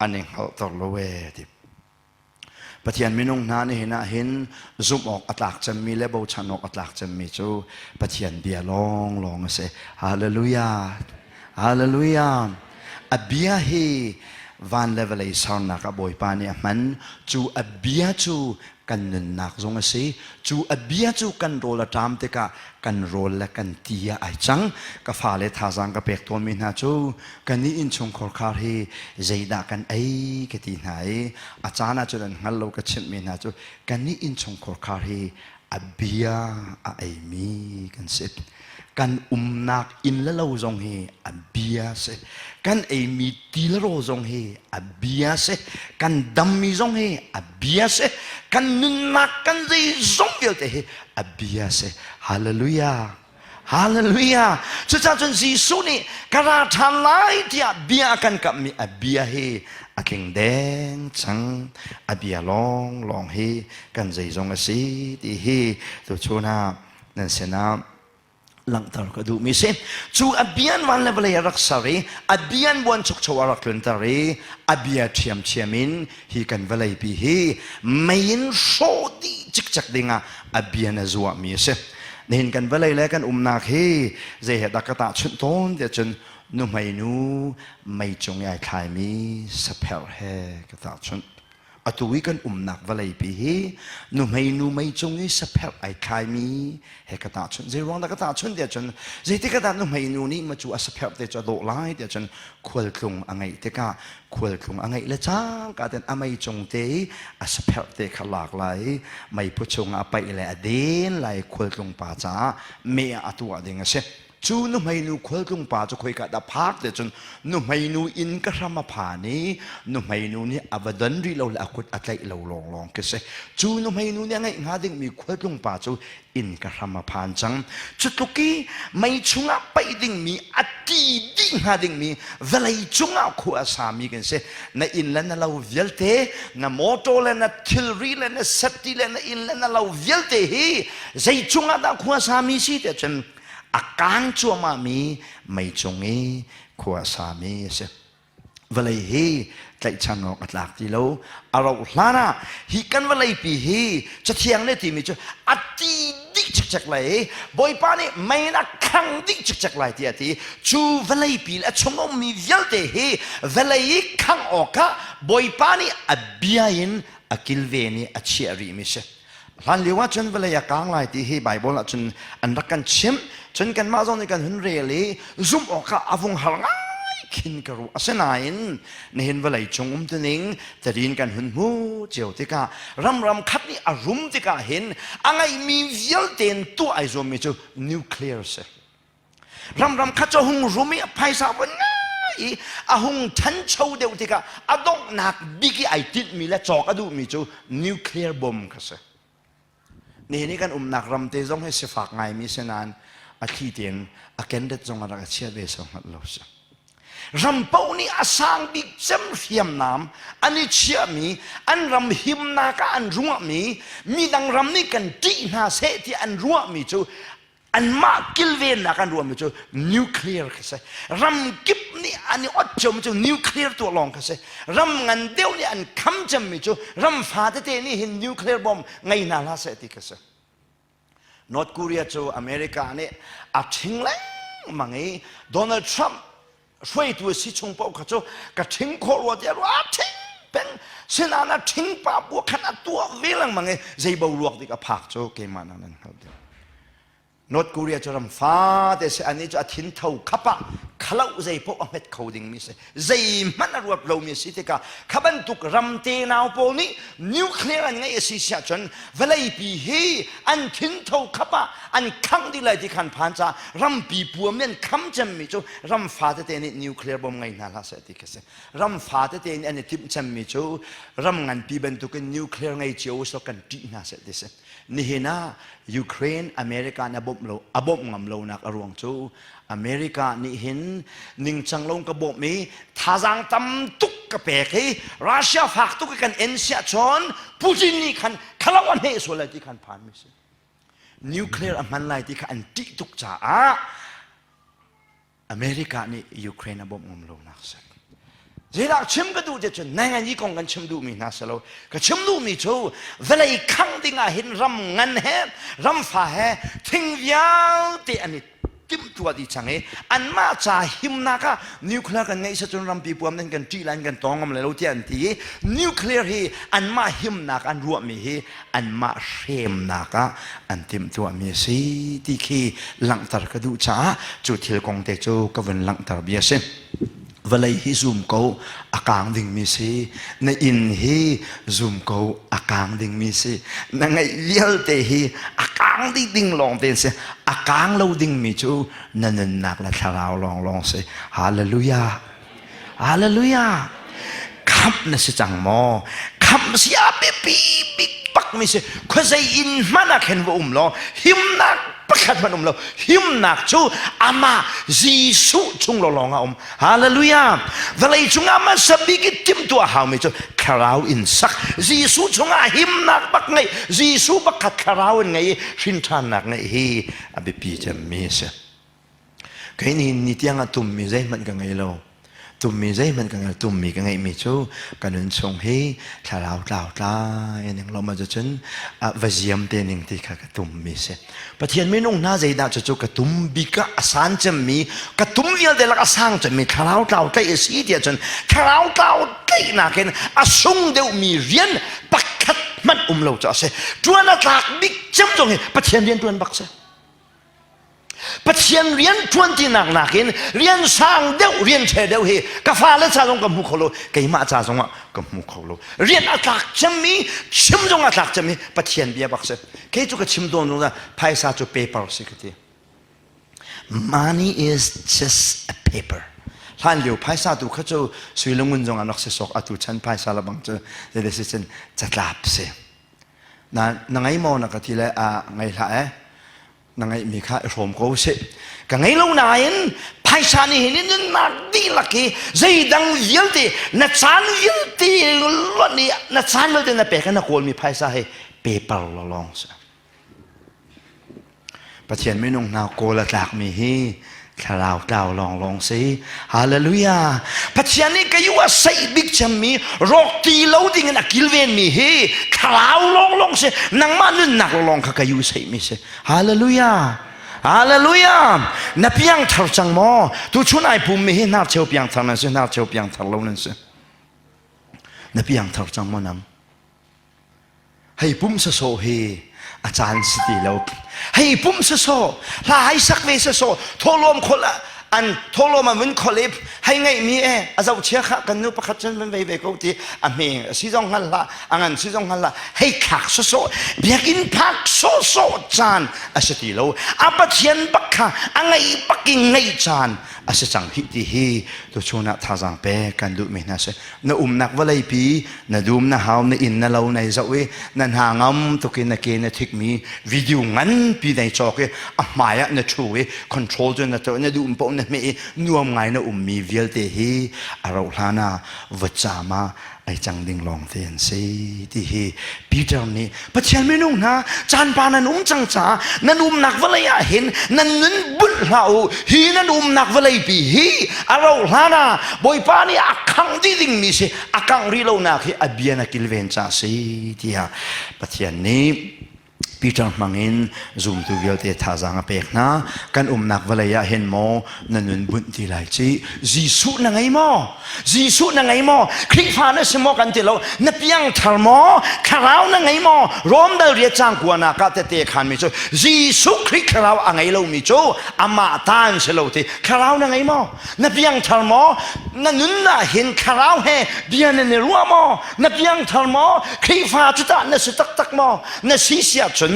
an i hngalhter lo ee ti Pathian minung hna nih hin ah hin zumh awk a tlak cemmi le bochan awk a tlak cemmi cu Pathian bia lawnglawng a si. Hallelujah. Hallelujah. A bia hi van le vawlei sernak ah Bawipa nih a hman. Cu a bia cu kan nunnak zong a si. Cu a bia cu kan rawl a ṭam tikah kan rawl le kan ti ah ai cang. Ka fale thazaang ka pek tawnmi hna cu kan i innchungkhar khar hi zeidah kan ei ka ti hna i a caan ah cun an hngal lo ka chimhmi hna cu kan i innchungkhar khar hi a bia a eimi kan si. Kan umnak inn le lo zong hi a bia si. Kan eimi ti le rawl zong hi a bia si. Kan dammi zong hi a bia si. Kan nunnak kan zeizong vialte hi a bia si. Hallelujah. Hallelujah. Cucaah cun Jesuh nih ka ra ṭhan lai tiah bia a kan kamhmi a bia hi a tling deng cang. A bia lawnglawng hi kan zeizong a si ti hi tuchun ah nan sinah langhter ka duhmi si. Cu a bian van le vawlei a rak ser i a bian buanchukcho a rak tlunter i a bia ṭhiamṭhiam in hi kan vawleipi hi mei in hrawh dih cikcek dingah a bian a zuahmi a si. Nihin kan vawlei le kan umnak hi zei he dah ka tahchunh tawn tiah cun nuhmei nu mei cung i ai thlaimi sapherh he ka tahchunh. Atu i kan umnak vawleipi hi nuhmei nu mei cung i sapherh ai thlaimi he ka tahchunh. Zei ruang dah ka tahchunh tiah cun zeitik ah dah nuhmei nu nih ma cu a sapherh te cu a dawh lai tiah cun khualtlung a ngeih tikah khualtlung a ngeih le cangka ten a mei cung te i a sapherh te kha lak lai i meiphu chungah a paih le a den lai khualtlung pa caah meh ah a tuah ding a si. Cu nuhmeinu khualtlung pa cu khoika dah phak te cun nuhmeinu inn ka hram a phan i nuhmeinu nih a va don rih lo le a kut a tlaih lo lawnglawng khi si. Cu nuhmeinu nih a ngeih hnga dingmi khualtlung pa cu inn ka hram a phan cang. Cu tluk i mei chungah paih dingmi a ti dih hnga dingmi vawlei cungah khua a sami kan si. Na inn le na lo vialte, na motor le na thilri le na safety le na inn le na lo vialte hi zei cungah dah khua sami si tiah cun a kaang cuahmahmi mei cung i khua a sami a si. Vawlei hi tlaihchan awk a tlak ti lo. A rauh hlan ah hi kan vawleipi hi Cathiang nih timi cu a ti dih cikcek lai i Bawipa nih mei in a khang dih cikcek lai tiah a ti. Cu vawleipi le a chung ummi vialte hi vawlei i khangh awkah Bawipa nih a bia in a kilven i a chiah rihmi si. Hlan lio ah cun vawlei a kaang lai ti hi Baibal ah cun an rak kan chimh. Cun kanmah zong nih kan hun rel i zumh awkah a vung har ngai khin ka ruah. Asinain nihin vawlei cung umtuning tarin kan hun hmu cio tikah ramram khat nih a rum tikah hin a ngeihmi vialte in tuah ai zuammi cu nuclear si. Ramram khat cu a hung rum i a phaisa vun ngai i a hung ṭhancho deuh tikah a donghnak bik i ai tinhmi le cawk a duhmi cu nuclear bomb kha si. Nihin i kan umnak ram te zong hi sifak ngaimi si nain a thli tein a kenret zong a rak a chia ve so hngalh lo si. Ram paoh nih a sang bik cem hriamnam an i chiahmi, an ram himnak ah an ruahmi, midang ram nih kan ṭih hna seh ti an ruahmi cu anmah kilvennak an ruahmi cu nuclear kha si. Ram kip nih an i ot ciomi cu nuclear tuah lawng kha si. Ram ngan deuh nih an kham cemmi cu ram fa tete nih hin nuclear bomb ngei hna hlah seh ti kha si. North Korea cu America nih a ṭhing lengmang i Donald Trump hruaitu a si chung paoh kha cu ka ṭhing khawh rua tiah ruah a ṭhing peng sinain a ṭhing pa bu khan a tuah ve lengmang i zei boruak dik a phak cu keimah nan nan hngalh deuh. North Korea cu ram fate si anih cu a thin tho khap ah khaloh zei paoh a hmet kho dingmi si zeihmanh a ruat lomi a si tikah kha bantuk ram tenau pawl nih nuclear an ngeih a si siah cun vawleipi hi an thin tho khap ah an khangh dih lai ti khan phan caah rampi puam nih an kham cemmi cu ram fa tete nih nuclear bomb ngei hna hlah seh ti khi si ram fa tete nih an i timh cemmi cu ram nganpi bantukin nuclear ngei cio usih kan ṭih hna seh ti si Nihin ah Ukraine America nih a bawmh lo a bawmh ngam lonak a ruang cu America nih hin ningcang lo ka bawmh i thazaang tam tuk ka pek i Russia fak tuk i kan en siah cun Putin nih khan khalo a hneh sual lai ti khan phan mi si. Nuclear a hman lai ti kha an ṭih tuk caah America nih Ukraine a bawmh ngam lonak si. Zeidah chim ka duh ti cun nai ngai kong kan chim duhmi hna si lo. Ka chim duhmi cu vawlei khangh ding ah hin ram ngan he ram fa he thing vialte an i timhtuah dih cang i anmah ca himnak ah nuclear kan ngeih cun rampi puam nan kan ṭih lai kan tawng ngam lai lo tiah an ti i nuclear hi anmah himnak an ruahmi hi anmah hremnak ah an timhtuahmi a si ti khi langhter ka duh caah cu thil kong te cu ka vun langhter bia a si. Vawlei hi zum ko a kaang dingmi si. Na inn hi zum ko a kaang dingmi si. Na ngeih vialte hi a kaang dih ding lawng te si. A kaang lo dingmi cu na nunnak le thlarau lawnglawng si. Hallelujah. Hallelujah! Khamh na si cang maw? Khamh si a biapi bik bak mi si. Khuazei inn hmanh ah khin va um law himnak pakhat hmanh um lo. Himnak cu amah Jesuh chung lawng ah um. Hallelujah! Vawlei cungah hmasa bik i timhtuah haumi cu thlarau in sak. Jesuh chungah himnak bak ngeih. Jesuh bak kha thlarau in ngeih i hrinṭhannak ngeih hi a biapi cemmi a si. Kei nih ni tiang ah tummi zeihmanh ka ngei lo. Tummi zeihmanh ka ngei tummi ka ngeihmi cu ka nun chung hi thlarau tlau tlai ning lawm cun va ziam te ning ti kha ka tummi si. Pathian minung hna zeidah cucu ka tum bik ah a san cemmi ka tum vialte lak a sang cemmi thlarau tlau tlaih a si tiah cun thlarau tlau tlaihnak in a sung deuhmi rian pakhat hmanh um lo cu a si. Ṭuan a tlak bik cem zong hi Pathian rian ṭuan bak si. Pathian rian ṭuan tinak nakin rian sang deuh rian ṭhe deuh hi ka fale ca zong ka hmu kho lo keimah ca zongah ka hmu kho lo rian a tlak cemmi chim zong a tlak cemmi Pathian bia bak si kei cu ka chim tawn zungzal phaisa cu paper si ka ti money is just a paper hlan lio phaisa tu kha cu sui le ngun zong an rak si sawk atu chan phaisa lebang cu zei si cun catlap si na na ngei maw na ka ti le a ngei hlah eh na ngeihmi kha i hrawm ko sih ka ngei lo nain phaisa nih hin nunnak dihlak hi zeidang vialte na caan vialte luat i na caan vialte na pek i na kawlmi phaisa hi paper lawng si Pathian minung hna kawl a tlakmi hi thlarau tlau lawnglawng si hallelujah Pathian nih ka yu a saih bik cemmi rawk ti lo ding in a kilvenmi hi thlarau lawnglawng si nangmah nunnak lawnglawng kha ka yu saihmi si hallelujah hallelujah na piang thar cang maw tuchun ai pummi hi hnarcheu piang thar nan si hnarcheu piang thar lo nan si na piang thar cang maw nang Hei pum sawsawh hi a caan si ti lo. Hei pum sawsawh, hla hei sak ve sawsawh, thawhlawm khol an thawhlawm an vun khol i hei ngeihmi e a zohchia kha kan nu pakhat cun van vei ve ko ti a hme si zong hngal hlah a ngan si zong hngal hlah hei thlak sawsawh biakinn phak sawsawh caan a si ti lo a pathian bak kha a ngeih bak in ngeih caan. a si cang hih ti hi tuchun ah thazaang pek kan duhmi hna si. Na umnak vawleipi na dum na hau na inn na lo nei zoh i na hna ngam tuk in na ke na thikmi video nganpi nei cawk i a hmai ah na ṭhu i control cu na tuah na duh paoh na hmeh i nuam ngai na ummi vialte hi a rauh hlan ah vutcaam ah ai cang ding lawng te an si ti hi Peter nih Pathian minung hna caan pa nan um cang caah nan umnak vawlei ah hin nan nun bulh hlah u hi nan umnak vawlei pi hi a rauh hlan ah Bawipa nih a khangh dih dingmi si a kangh rih lonak hi a bia na kilven ca si tiah Pathian nih Peter hmangin zumtu vialte thazaang a pek hna. Kan umnak vawlei ah hin maw na nun bunh ti lai ci? Jesuh na ngei maw? Jesuh na ngei maw? Khrihfa na si maw kan ti lo. Na piangthar maw? Thlarau na ngei maw? Rom dal riat cang kuanak ah tete khanmi cu Jesuh Khrih thlarau a ngei lomi cu amah ta an si lo ti. Thlarau na ngei maw? Na piangthar maw? Na nun ah hin thlarau he bia nan i ruah maw? Na piangthar maw? Khrihfa cu tah na si taktak maw? Na si si ahcun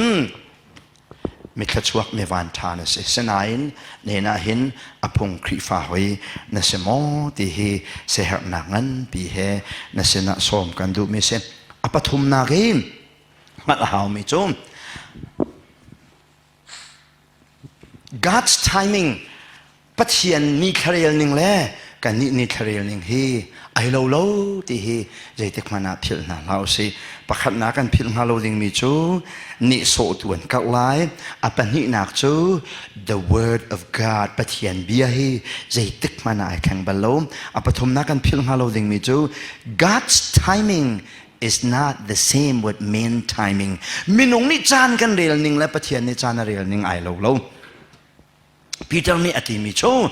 mithluachuak mi vanṭha na si. Sinain nen ah hin a phung Khrihfa hoi na si maw ti hi siaherhnak nganpi he na sinah sawm kan duhmi si. A pathumnak i hngalh a haumi cu God's timing Pathian ni thlarel ning le kannih ni thlarel ning hi ai lo lo ti hi zeitik hmanh ah philh hna hlah usih. Pakhatnak kan philh hnga lo dingmi cu nihsawhtu an karh lai. A pahnihnak cu the word of God Pathian bia hi zeitik hmanh ah ai thleng bal lo. A pathumnak kan philh hnga lo dingmi cu God's timing is not the same with man timing. Minung nih caan kan rel ning le Pathian nih caan a rel ning ai lo lo. Peter nih a timi cu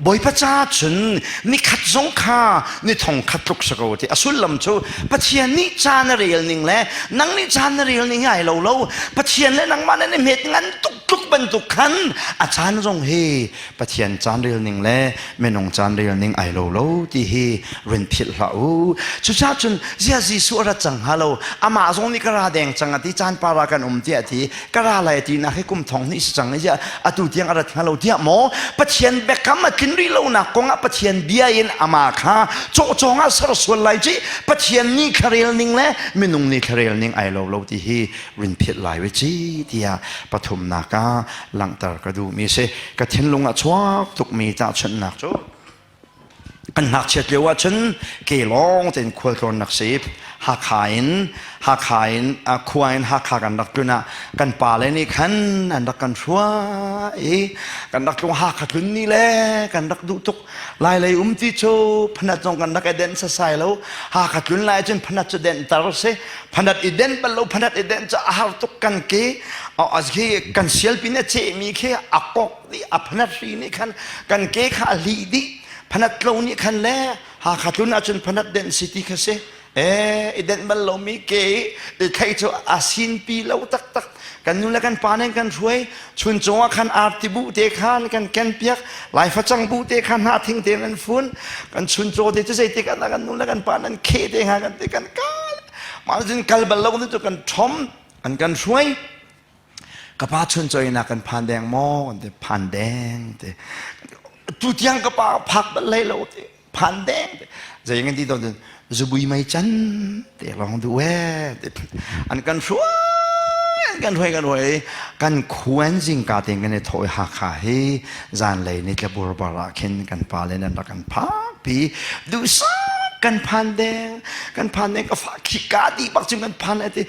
Bawipa ca cun nikhat zong kha ni thong khat tluk si ko ti a sullam cu Pathian nih caan a rel ning le nang nih caan na rel ning ai lo lo Pathian le nangmah nan i hmet ngan tuk tluk bantuk khan a caan zong hi Pathian caan rel ning le minung caan rel ning ai lo lo ti hi run philh hlah u. Cucaah cun zia Jesuh a rat cang hnga lo amah zong nih ka ra deng cang a ti caan para kan um tiah a ti ka ra lai ti nak hi kum thong hnih si cang i ziah atu tiang a rat hnga lo tiah maw Pathian biakam a tlin rih lonak kong ah Pathian bia in amah kha cawhcawng ah ser sual lai ci Pathian ni thlarel ning le minung ni thlarel ning ai lo lo ti hi rin philh lai ve ci tiah pathumnak ah langhter ka duhmi si ka thinlung ah chuak tukmi tahchunhnak cu kan ngakchiat lio ahcun ke lawng tein khualtlawnnak si Hakha in Hakha in khua in Hakha kan rak tlun ah kan pale nih khan an rak kan hruai i kan rak tlung Hakha tlun ni le kan rak duh tuk lai lei um ti cu phanat zong kan rak i denh sasai lo Hakha tlun lai cun phanat cu denh tar si phanat i denh bal lo phanat i denh cu a har tuk kan ke khi kan sialpi na cehmi khi a kok dih a phanat hri nih khan kan ke kha a hlih dih phanat tlo nih khan le Hakha tlun ahcun phanat denh si ti kha si e i denh bal lomi ke i thei cu a sinpi lo taktak kan nu le kan pa nih kan hruai chun cungah khan arti bu te khan kan ken piak lai facang bu te khan hna thing te nan fun kan chun caw te cu zeitik ah kan nu le kan pa nan khe te hnga kan ti kan kal mah cun kal bal lo cu kan ṭhom an kan hruai ka pa chun caw ina kan phan deng maw kan ti phan deng ti tu tiang ka pa phak bal hlei lo ti phan deng ti zei ngan ti to zubui mei chan te long du e an kan hruai an kan hruai kan hruai kan khuan zingka te kan i thoi Hakha hi zan lei ni tlabur bar ah khin kan pa le nan rak kan phak pi duhsak kan phan deng kan phan deng ka fa khi ka di bak chung kan phan lai ti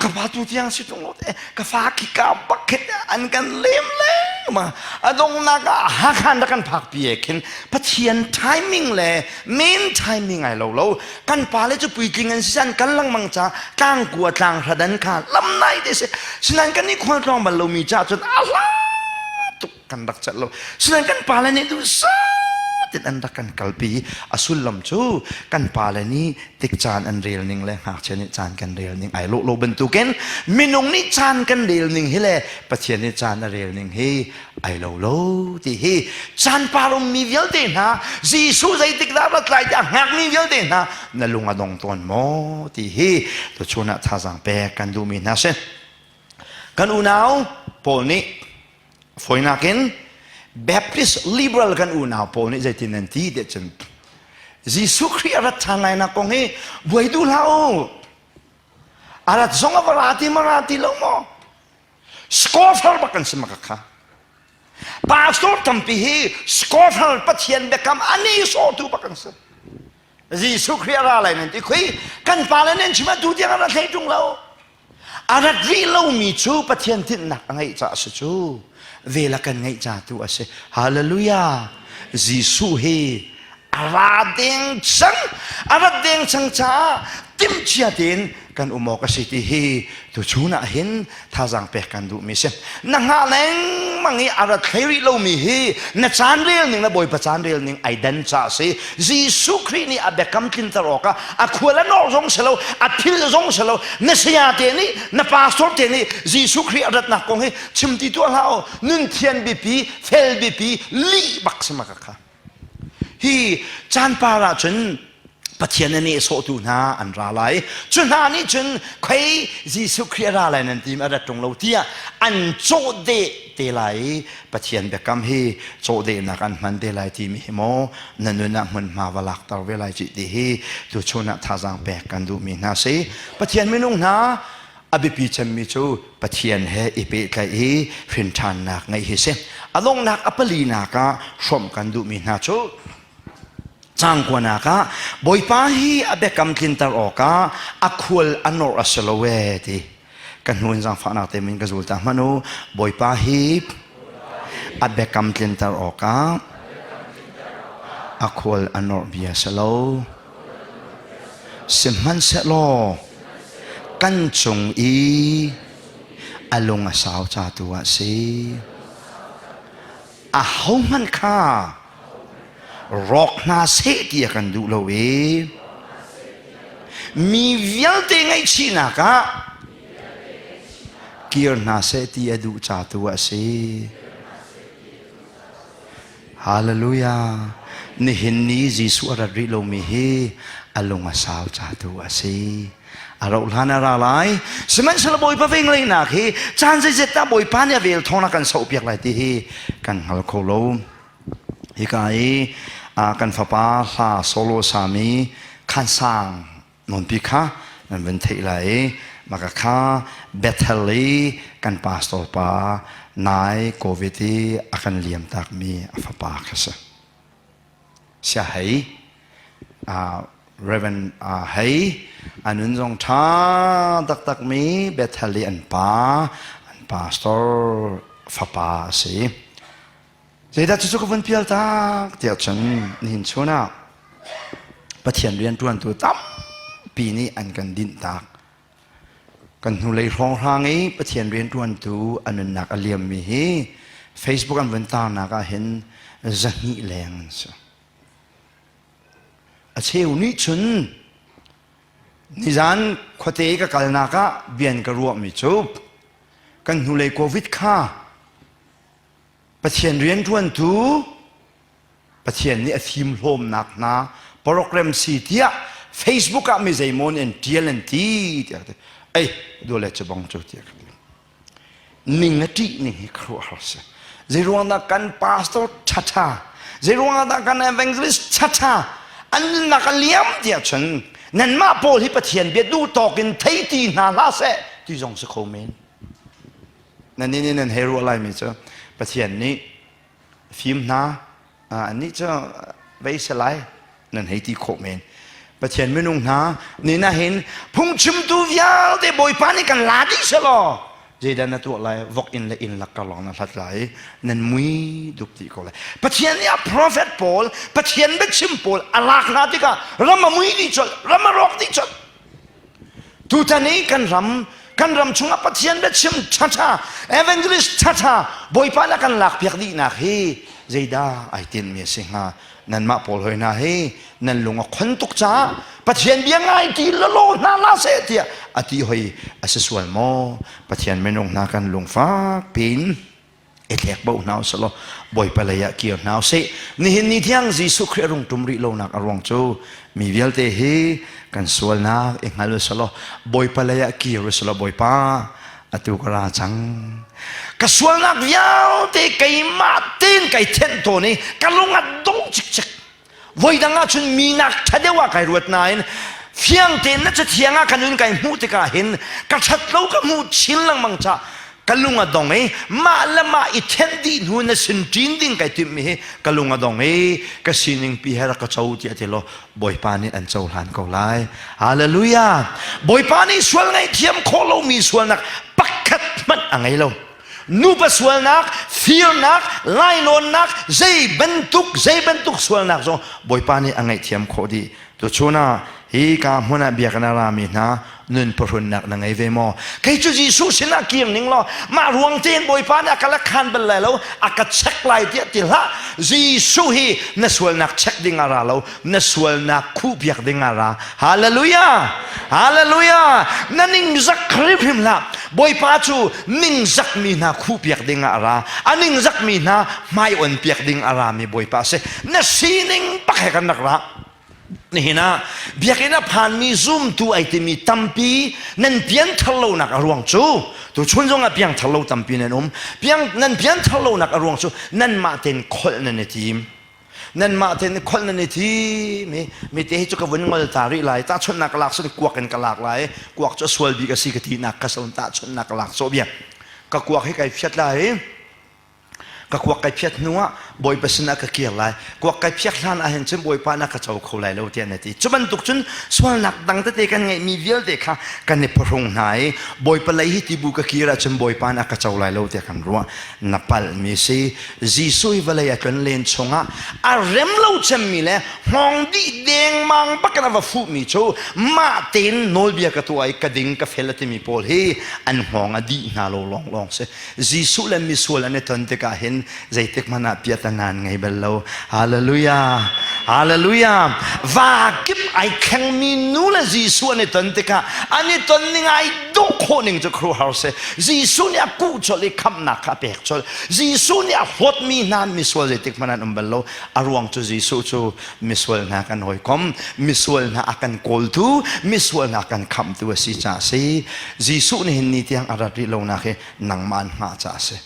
ka fa tu tiang si tung lo te ka fa khi ka bak khin an kan lem le ma adongnak ah Hakha na kan phak pi e khin Pathian timing le main timing ai lo lo kan pa le cu puitling an si san kan langmang cha tlang kua tlang hradan kha lam nai te si sinan kan ni khual tlong bal lomi cha cun a hla tuk kan rak chat lo sinan kan pa le nih duh tin an rak kan kalpi a sullam cu kan pa le nih tik caan an rel ning le ngakchia nih caan kan rel ning ai lawh lo bantukin minung nih caan kan rel ning hi le Pathian nih caan a rel ning hi ai lo lo ti hi caan par ummi vialte hna Jesuh zeitik dah rat lai tiah hngakmi vialte hna na lung a dong tawn maw ti hi tuchun ah thazaang pek kan duhmi hna si kan unau Paul nih fawinak in. Baptist liberal kan unau pawl nih zeitin nan ti tiah cun Jesuh Khrih a rat ṭhan lai nak kong hi buai duh hlah u. A rat zong a va ra ti ma ra ti lo maw? Scoffer bak kan si ma ka kha. Pastor tampi hi scoffer Pathian biakam ani sawhtu bak kan si. Jesuh Khrih a ra lai nan ti khui kan pa le nan chim ah tu tiang a ra thlei ṭung lo. A rat rih lomi cu Pathian tinhnak a ngeih caah a si cu. Vel a kan ngeih ca tu a si. Hallelujah. Jesuh hi a ra deng cang. A rat deng cang caah timhcia tein kan um awk a si ti hi tuchun ah hin thazaang pek kan duhmi si. Na hngah lengmang i a rat hlei rih lomi hi na caan rel ning le Bawipa caan rel ning ai dan ca a si. Jesuh Khrih nih a biakam tlinter awkah a khual a nawr zong si lo, a phil zong si lo. Na saya te nih, na pastor te nih Jesuh Khrih a ratnak kong hi chim ti tuah hlah u. Nun thian biapi, fel biapi, lih bak si ma ka kha. Hi caan par ah cun Pathian a nehsawhtu hna an ra lai. Cu hna nih cun khoi Jesuh Khrih a ra lai nan tim a rat ṭung lo tiah an cawhdeh te lai i Pathian biakam hi cawhdehnak an hman te lai timi hi maw na nun ah hmunhma va lakter ve lai cih ti hi tuchun ah thazaang pek kan duhmi hna si. Pathian minung hna a biapi cemmi cu Pathian he i pehtlaih i hrinṭhannak ngeih hi si. A donghnak a palinak ah hrawmh kan duhmi hna cu cangkuanak ah Bawipa hi a biakam tlinter awkah a khual a nawrh a si lo ee ti ka hnu in zaangfahnak te min ka zul ta hmanh u Bawipa hi a biakam tlinter awkah a khual a nawrh bia si lo Sihmanhsehlaw kan cung i a lung a sau ca tu ah si. Ahohmanh kha rawk hna seh ti a kan duh lo i mi vialte ngaihchihnak ah kir hna seh ti a duh ca tu ah si. Hallelujah! Nihin ni Jesuh a rat rih lomi hi a lung a sau ca tu a si. A rauh hlan a ra lai. Sihmanhsehlaw Bawipa vengleinak hi caan zeizet dah Bawipa nih a vel thawng a kan sohpiak lai ti hi kan hngal kho lo. Hika i kan fapa hla solo sami Khansang nawnpi kha nan vun theih lai i maka kha Bethel i kan pastor pa nai COVID i a kan liam takmi a fapa kha si. Sia hei Reverend hei a nun zong ṭha taktakmi Bethel i an pa an pastor fapa a si. Zeidah cucu ka vun pial tak tiah cun nihin chun ah Pathian rianṭuantu tampi nih an kan dinh tak. Kan hnulei hrawnghrang i Pathian rianṭuantu a nunnak a liammi hi Facebook an vun tarnak ah hin 200 leng an si. A cheu nih cun nizan khuate i ka kalnak ah bian ka ruahmi cu kan hnulei COVID kha Pathian rianṭuantu Pathian nih a fimhlawmnak hna program si tiah Facebook ah mi zeimaw nih an ṭial an ti tiah ka ti. Ei, dole cu bang cu tiah ka ti. Ning a ṭih ning hi khuaruahhar si. Zeiruang dah kan pastor ṭhaṭha, zeiruang dah kan evangelist ṭhaṭha an nunnak a liam tiah cun nanmah pawl hi Pathian bia duh tawk in thei ti hna hlah seh ti zong si kho men. Nan nih nan hei ruah laimi cu Pathian nih fim hna annih cu vei si lai nan hei ti khawh men. Pathian minung hna ni na hin phungchimtu vialte Bawipa nih kan la dih selaw zeidah na tuah lai vok inn le inn lak kar lawng na hlat lai nan mui dup ti ko lai Pathian nih a prophet pawl Pathian biachim pawl a lak hna tikah ram a mui dih colh ram a rawk dih colh Tutan i kan ram kan ram chungah Pathian biachim ṭhaṭha evangelist ṭhaṭha Bawipa na kan lakpiak dihnak hi zeidah ai tinhmi a si hnga nanmah pawl hoi hna hi nan lung a khon tuk caah Pathian bia ngai ti lalaw hna la seh tiah a ti hoi a si sual maw Pathian minung hna kan lungfak piin i thlek bo hna usih law Bawipa lei ah kir hna usih nihin ni tiang Jesuh Khrih a rung ṭum rih lonak a ruang cu mi vialte hi kan sualnak i hngal usih law Bawipa lei ah kir usih law Bawipa. Atu ka ra cang. Ka sualnak vialte keimah tein kai thenh tawn i ka lung a dong cikcek. Voidang ah cun minak ṭha deuh ah kai ruat nain fiang tein na cathiang ah ka nun kai hmuh tikah hin ka ṭhat lo ka hmuh chin lengmang ca ka lung a dong i mah le mah i thenh dih hnu na sin ṭin ding kai timhmi hi ka lung a dong i ka sining pi he rak ka co tiah ti law Bawipa nih an cohlan ko lai. Hallelujah! Bawipa nih sual ngaihthiam khawh lomi sualnak pakhat hmanh a ngei lo. Nupa sualnak, firnak, lainawnnak, zei bantuk zei bantuk sualnak zong Bawipa nih a ngaihthiam khawh dih. Tuchun ah hi ka hmun ah biakinn a rami hna nun phuhrunnak na ngei ve maw? Kei cu Jesuh sinah kir ning law mah ruang tein Bawipa nih a ka la khan bal lai lo, a ka check lai tiah ti hlah. Jesuh hi na sualnak check ding a ra lo, na sualnak khuhpiak ding a ra. Hallelujah! Hallelujah! Na ningzak hrimhrim hlah. Bawipa cu ningzakmi hna khuhpiak ding ah a ra. A ningzakmi hna hmai on piak ding a rami Bawipa a si. Na sining bak he kan rak ra. Nihin ah biakinn a phanmi zumtu ai timi tampi nan pianthar lonak a ruang cu tuchun zong ah piangthar lo tampi nan um. Piang nan pianthar lonak a ruang cu nanmah tein kholh nan i tim. Nanmah tein kholh nan i tim i mi te hi cu ka vun ngol ta rih lai tahchunhnak ka lak sun kuak in ka lak lai kuak cu a sual bik a si ka tinak ka son tahchunhnak ka lak sawh bia ka kuak hi kai phiat lai ka kuak kai phiat hnu ah Bawipa sinah ka kir lai kuak kai phiak hlan ah hin cun Bawipa na ka co kho lai lo tiah na ti cu bantuk cun sualnak dang tete kan ngeihmi vialte kha kan i phuhrung hna i Bawipa lei hi tibu ka kir ahcun Bawipa na ka co lai lo tiah kan ruah na palhmi si Jesuh hi vawlei a tlon len chungah a rem lo cemmi le hngawng dih dengmang bak in a va fuhmi cu mah tein nawlbia ka tuah i ka ding ka fel a timi pawl hi an hngawng a dih hna lo lawnglawng si Jesuh le misual an i ton tikah hin zeitik hmanh ah piatanan ngei bal lo. Hallelujah! Hallelujah! Va kip ai thlengmi nu le Jesuh an i ton tikah an i ton ning ai dawh khawh ning cu khuaruahhar si. Jesuh nih a kuh colh i khamhnak kha a pek colh. Jesuh nih a hlawtmi hna misual zeitik hmanh an um bal lo. A ruang cu Jesuh cu misual hna kan hawikom, misual hna a kan kawltu, misual hna kan khamhtu a si caah a si. Jesuh nih hin ni tiang a rat rih lonak hi nangmah an hngah caah a si.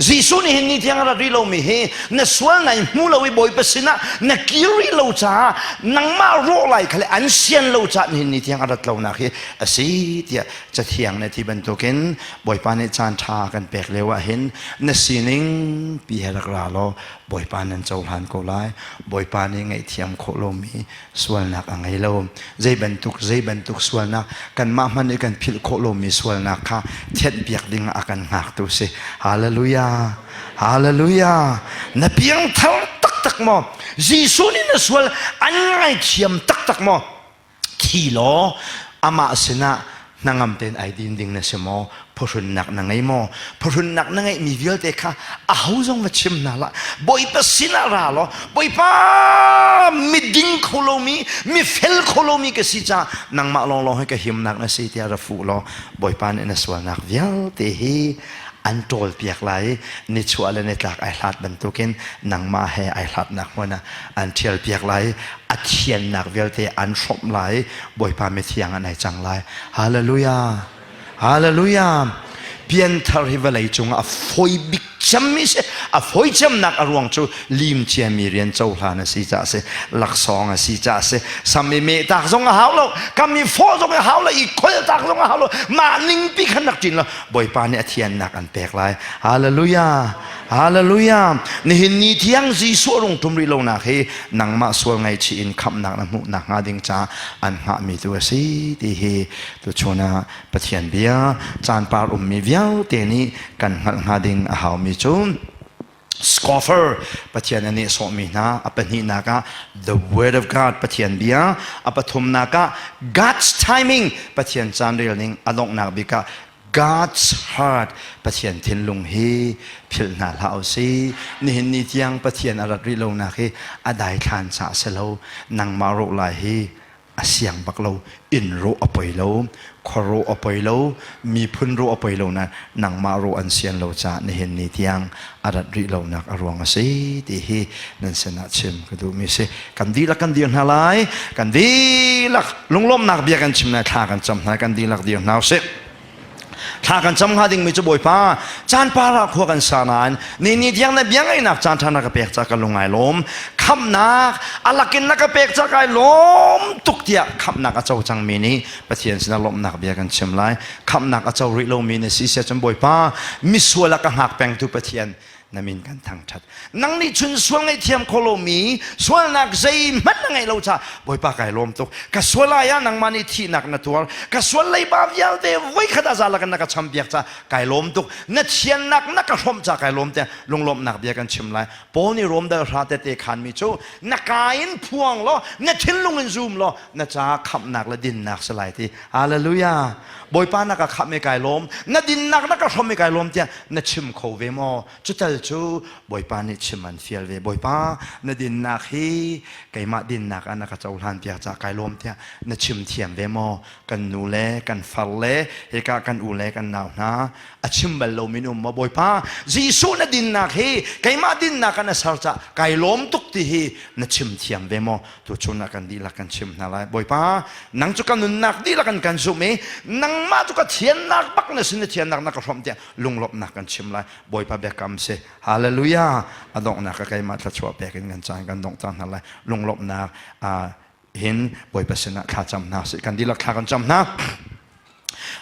Jesuh nih hin ni tiang a rat rih lomi hi na sual nai hmu lo i Bawipa sinah na kir rih lo caah nangmah rawh lai kha le an sian lo caah nihin ni tiang a rat lonak hi a si tiah Cathiang nih ti bantukin Bawipa nih caan ṭha kan pek lio ah hin na sining pi he rak ra law Bawipa nan cohlan ko lai. Bawipa nih ngaihthiam khawh lomi sualnak a ngei lo. Zei bantuk zei bantuk sualnak kanmah hmanh nih kan philh khawh lomi sualnak kha thianhpiak ding ah a kan hngaktu si. Hallelujah. Hallelujah. Na piangthar taktak maw? Jesuh nih na sual an ngaithiam taktak maw? Thi law amah sinah hnangam tein ai din ding na si maw? Phuhrunnak na ngei maw? Phuhrunnak na ngeihmi vialte kha aho zong va chim hna hlah. Bawipa sinah ra law Bawipa miding kho lomi, mifel kho lomi ka si caah nangmah lawnglawng hi ka himnak na si tiah ra fuh law Bawipa nih na sualnak vialte hi an ṭawlpiak lai i nichuah le nitlak ai hlat bantukin nangmah he ai hlatnak hmun ah an ṭhialpiak lai i a thiannak vialte an hrawmh lai i Bawipa mithiang an ai cang lai. Hallelujah! Hallelujah! Pianthar hi vawlei cungah a fawi bik cemmi si. A fawi cemnak a ruang cu lim ciami rian cohlan a si caah a si. Laksawng a si caah a si. Sam i meh tak zong a hau lo. Kam i fawh zong a hau lo. I kholh tak zong a hau lo. Mah ningpi khan rak ṭin lo. Bawipa nih a thiannak an pek lai. Hallelujah! Hallelujah! Nihin ni tiang Jesuh a rung ṭum rih lonak hi nangmah sual ngaihchih in khamhnak na hmuh nakhnga ding caah an hngahmi tu a si ti hi tuchun ah Pathian bia caan par ummi vialte nih kan hngalh hnga ding a haumi cu scoffer Pathian a nehsawhmi hna a pahnihnak ah the word of God Pathian bia a pathumnak ah God's timing Pathian caan rel ning a donghnak bik ah God's heart Pathian thinlung hi philh hna hlah usih nihin ni tiang Pathian a rat rih lonak hi a daithlan caah si lo nangmah rawh lai hi a siang bak lo inn rawh a poi lo khua rawh a poi lo miphun rawh a poi lo nain nangmah rawh an sian lo caah nihin ni tiang a rat rih lonak a ruang a si ti hi nan sinah chim ka duhmi si kan dihlak kan dir hna lai kan dihlak lunglawmhnak bia kan chim lai thla kan cam hna kan dihlak dir hna usih. Thla kan cam hnga dingmi cu Bawipa caan para khua kan sa nain ni ni tiang na bia ngaihnak caan ṭha na ka pek ca ka lung ai lawm. Khamhnak a lakin na ka pek ca kai lawm tuk tiah khamhnak a co cangmi nih Pathian sinah lawmhnak bia kan chim lai. Khamhnak a co rih lomi na si sia cun Bawipa misual a ka hngak pengtu Pathian na min kan thangṭhat. Nang nih chun sual ngaihthiam kho lomi sualnak zeihmanh na ngeih lo caah Bawipa kai lawm tuk. Ka sual ai ah nangmah nih thihnak na tuar. Ka sual leiba vialte voikhat ah zalak in na ka champiak caah kai lawm tuk. Na thiannak na ka hrawmh caah kai lawm tiah lunglawmhnak bia kan chim lai. Paul nih Rom dal hra tete khanmi cu na ka in phuang law na thinlung in zum law na caah khamhnak le dinnak si lai ti. Hallelujah. Bawipa na ka khamh i kai lawm. Na dinnak na ka hrawmh i kai lawm tiah na chim kho ve maw? Cutal cu Bawipa nih chim an fial ve. Bawipa, na dinnak hi keimah dinnak ah na ka cohlan piak caah kai lawm tiah na chim thiam ve maw? Kan nu le kan far le hika kan u le kan nau hna a chim bal lomi na um maw? Bawipa, Jesuh na dinnak hi keimah dinnak ah na ser caah kai lawm tuk ti hi na chim thiam ve maw? Tuchun ah kan dihlak kan chim hna lai. Bawipa, nang cu ka nunnak dihlak in kan zumh i nangmah cu ka thiannak bak na sin na thiannak na ka hrawmh tiah lunglawmhnak kan chim lai. Bawipa biakam si. Hallelujah. A donghnak ka keimah thluachuah pek in kan caan kan dongh cang hna lai. Lunglawmhnak hin Bawipa sinah thla cam hna sih. Kan dihlak thla kan cam hna.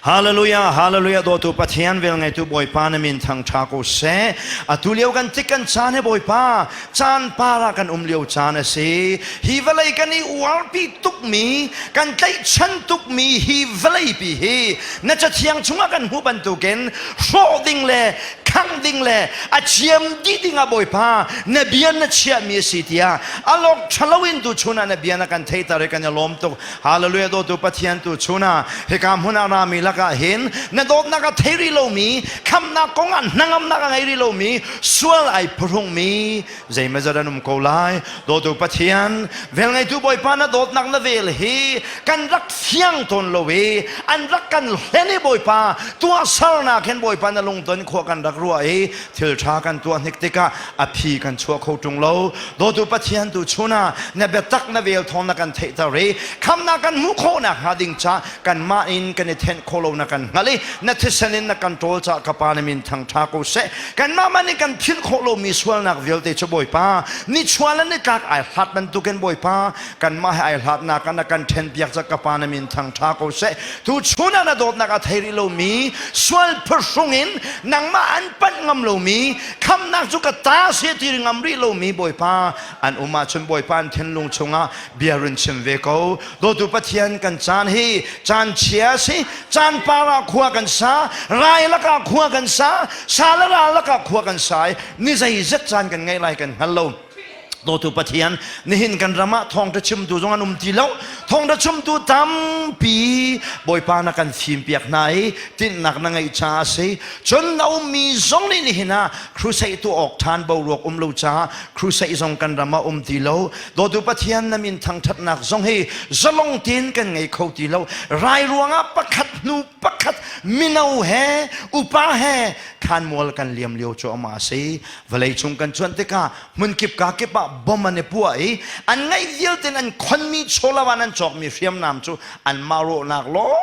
Hallelujah, hallelujah, dawtu Pathian vel ngeitu Bawipa na min thangṭha ko seh. Atu lio kan tik kan caan he Bawipa, caan para kan um lio caan a si. Hi vawlei kan i uarpi tukmi, kan tlaihchan tukmi hi vawleipi hi na cathiang chungah kan hmuh bantukin hrawh ding le khangh ding le a chiam dih ding ah Bawipa na bia na chiahmi a si tiah a lawk ṭhalo in tu chun ah na bia na kan theihter i kan i lawm tuk. Hallelujah dawtu Pathian tu chun ah hika hmun ah rami lakah hin na dawtnak a thei rih lomi khamhnak kong ah hnangamnak a ngei rih lomi sual ai phuhrungmi zeimazat an um ko lai. Dawtu Pathian velngeitu Bawipa na dawtnak na vel hi kan rak fiang tawn lo i an rak kan hlen i Bawipa tuahsernak hin Bawipa na lungton khua kan rak ruah i thil ṭha kan tuah hnik tikah a phi kan chuah kho ṭung lo. Dawtu Pathian tu chun ah na biatak na vel thawng na kan theihter i khamnak kan hmuh khawhnak hnga ding ca kanmah in kan i thenh khawh lo na kan hngalh i na thisen in na kan ṭawl caah ka Pa na min thangṭha ko seh. Kanmah man in kan philh khawh lomi sualnak vialte cu Bawipa nichuah le nitlak ai hlat bantukin Bawipa kanmah he ai hlatnak ah na kan ṭhenpiak ca ka Pa na min thangṭha ko seh. Tu chun ah na dawtnak a thei rih lomi sual phuhrung in nangmah an panh ngam lomi khamnak cu ka ta si ti ngam rih lomi Bawipa an um ahcun Bawipa an thinlung chungah bia run chim ve ko. Dawtu Pathian kan caan hi caan chia si caan par ah khua kan sa rai lakah khua kan sa sa le ral lakah khua kan sa i ni zeizat caan kan ngeih lai kan hngal lo. Dawtu Pathian nihin kan ram ah thawngṭha chimtu zong an um ti lo thawngṭha chimtu tampi Bawipa na kan fimpiak hna i tinhnak na ngeih caah a si cun na ummi zong nih nihin ah crusade tuah awk ṭhan boruak um lo caah crusade zong kan ram ah um ti lo dawtu Pathian na min thangṭhatnak zong hi zalong tein kan ngei kho ti lo rai ruangah pakhat hnu pakhat mino he upa he thlanmual kan liam lio cu ama a si vawlei cung kan cuanh tikah hmunkip ka kip ah bom an i puah i an ngeih vialte an khonmi chawlava an cawkmi hriamnam cu anmah rawhnak lawng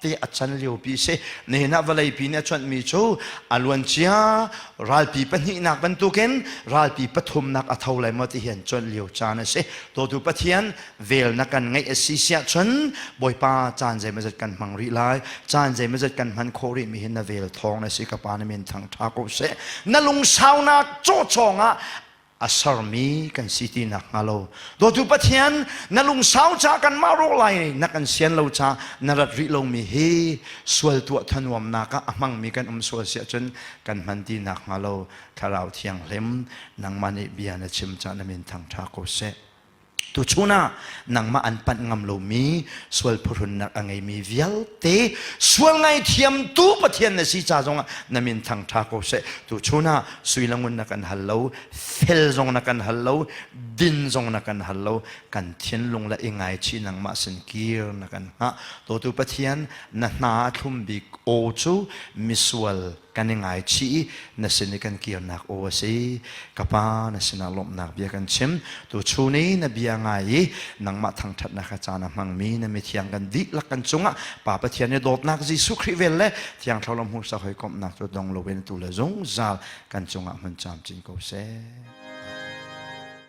te a can liopi si. Nihin ah vawleipi nih a cuanhmi cu a luancia ralpi pahnihnak bantukin ralpi pathumnak a tho lai maw ti hi an cuanh lio caan a si. Dawtu Pathian vel na kan ngeih a si siah cun Bawipa caan zeimawzat kan hmang rih lai. Caan zeimawzat kan hman khawh rih mi hi na vel thawng na si ka pa na min thang ṭha ko seh. Na lungsaunak cawcawng ah a sermi kan si ti nak hnga lo. Dawtu Pathian na lungsau ca kanmah rawk lai na kan sian lo ca na rat rih lomi hi sual tuah thanuamnak ah a hmangmi kan um sual siah cun kan hman ti nak hnga lo. Thlarau Thianghlim nangmah nih bia na chim ca na min thang ṭha ko seh. Tuchun ah nangmah an panh ngam lomi sual phuhrunnak a ngeimi vialte sual ngaithiamtu Pathian na si ca zongah na min thangṭha ko seh. Tuchun ah sui le ngun na kan hal lo, fel zong na kan hal lo, din zong na kan hal lo, kan thinlung le i ngaichih nangmah sin kir na kan hngah. Dawtu Pathian, na hna a thlum bik aw cu misual. Kan i ngaichih i na sin i kan kirnak aw a si. Ka Pa, na sinah lawmhnak bia kan chim. Tuchun i na bia ngai i nangmah thangṭhatnak kha caan a hmangmi na mithiang kan dihlak kan cungah Pa Pathian i dawtnak Jesuh Khrih vel le Thiang Thlarau hmuhsak hawikomhnak cu dong loin tu le zungzal kan cungah hmun camcin ko seh.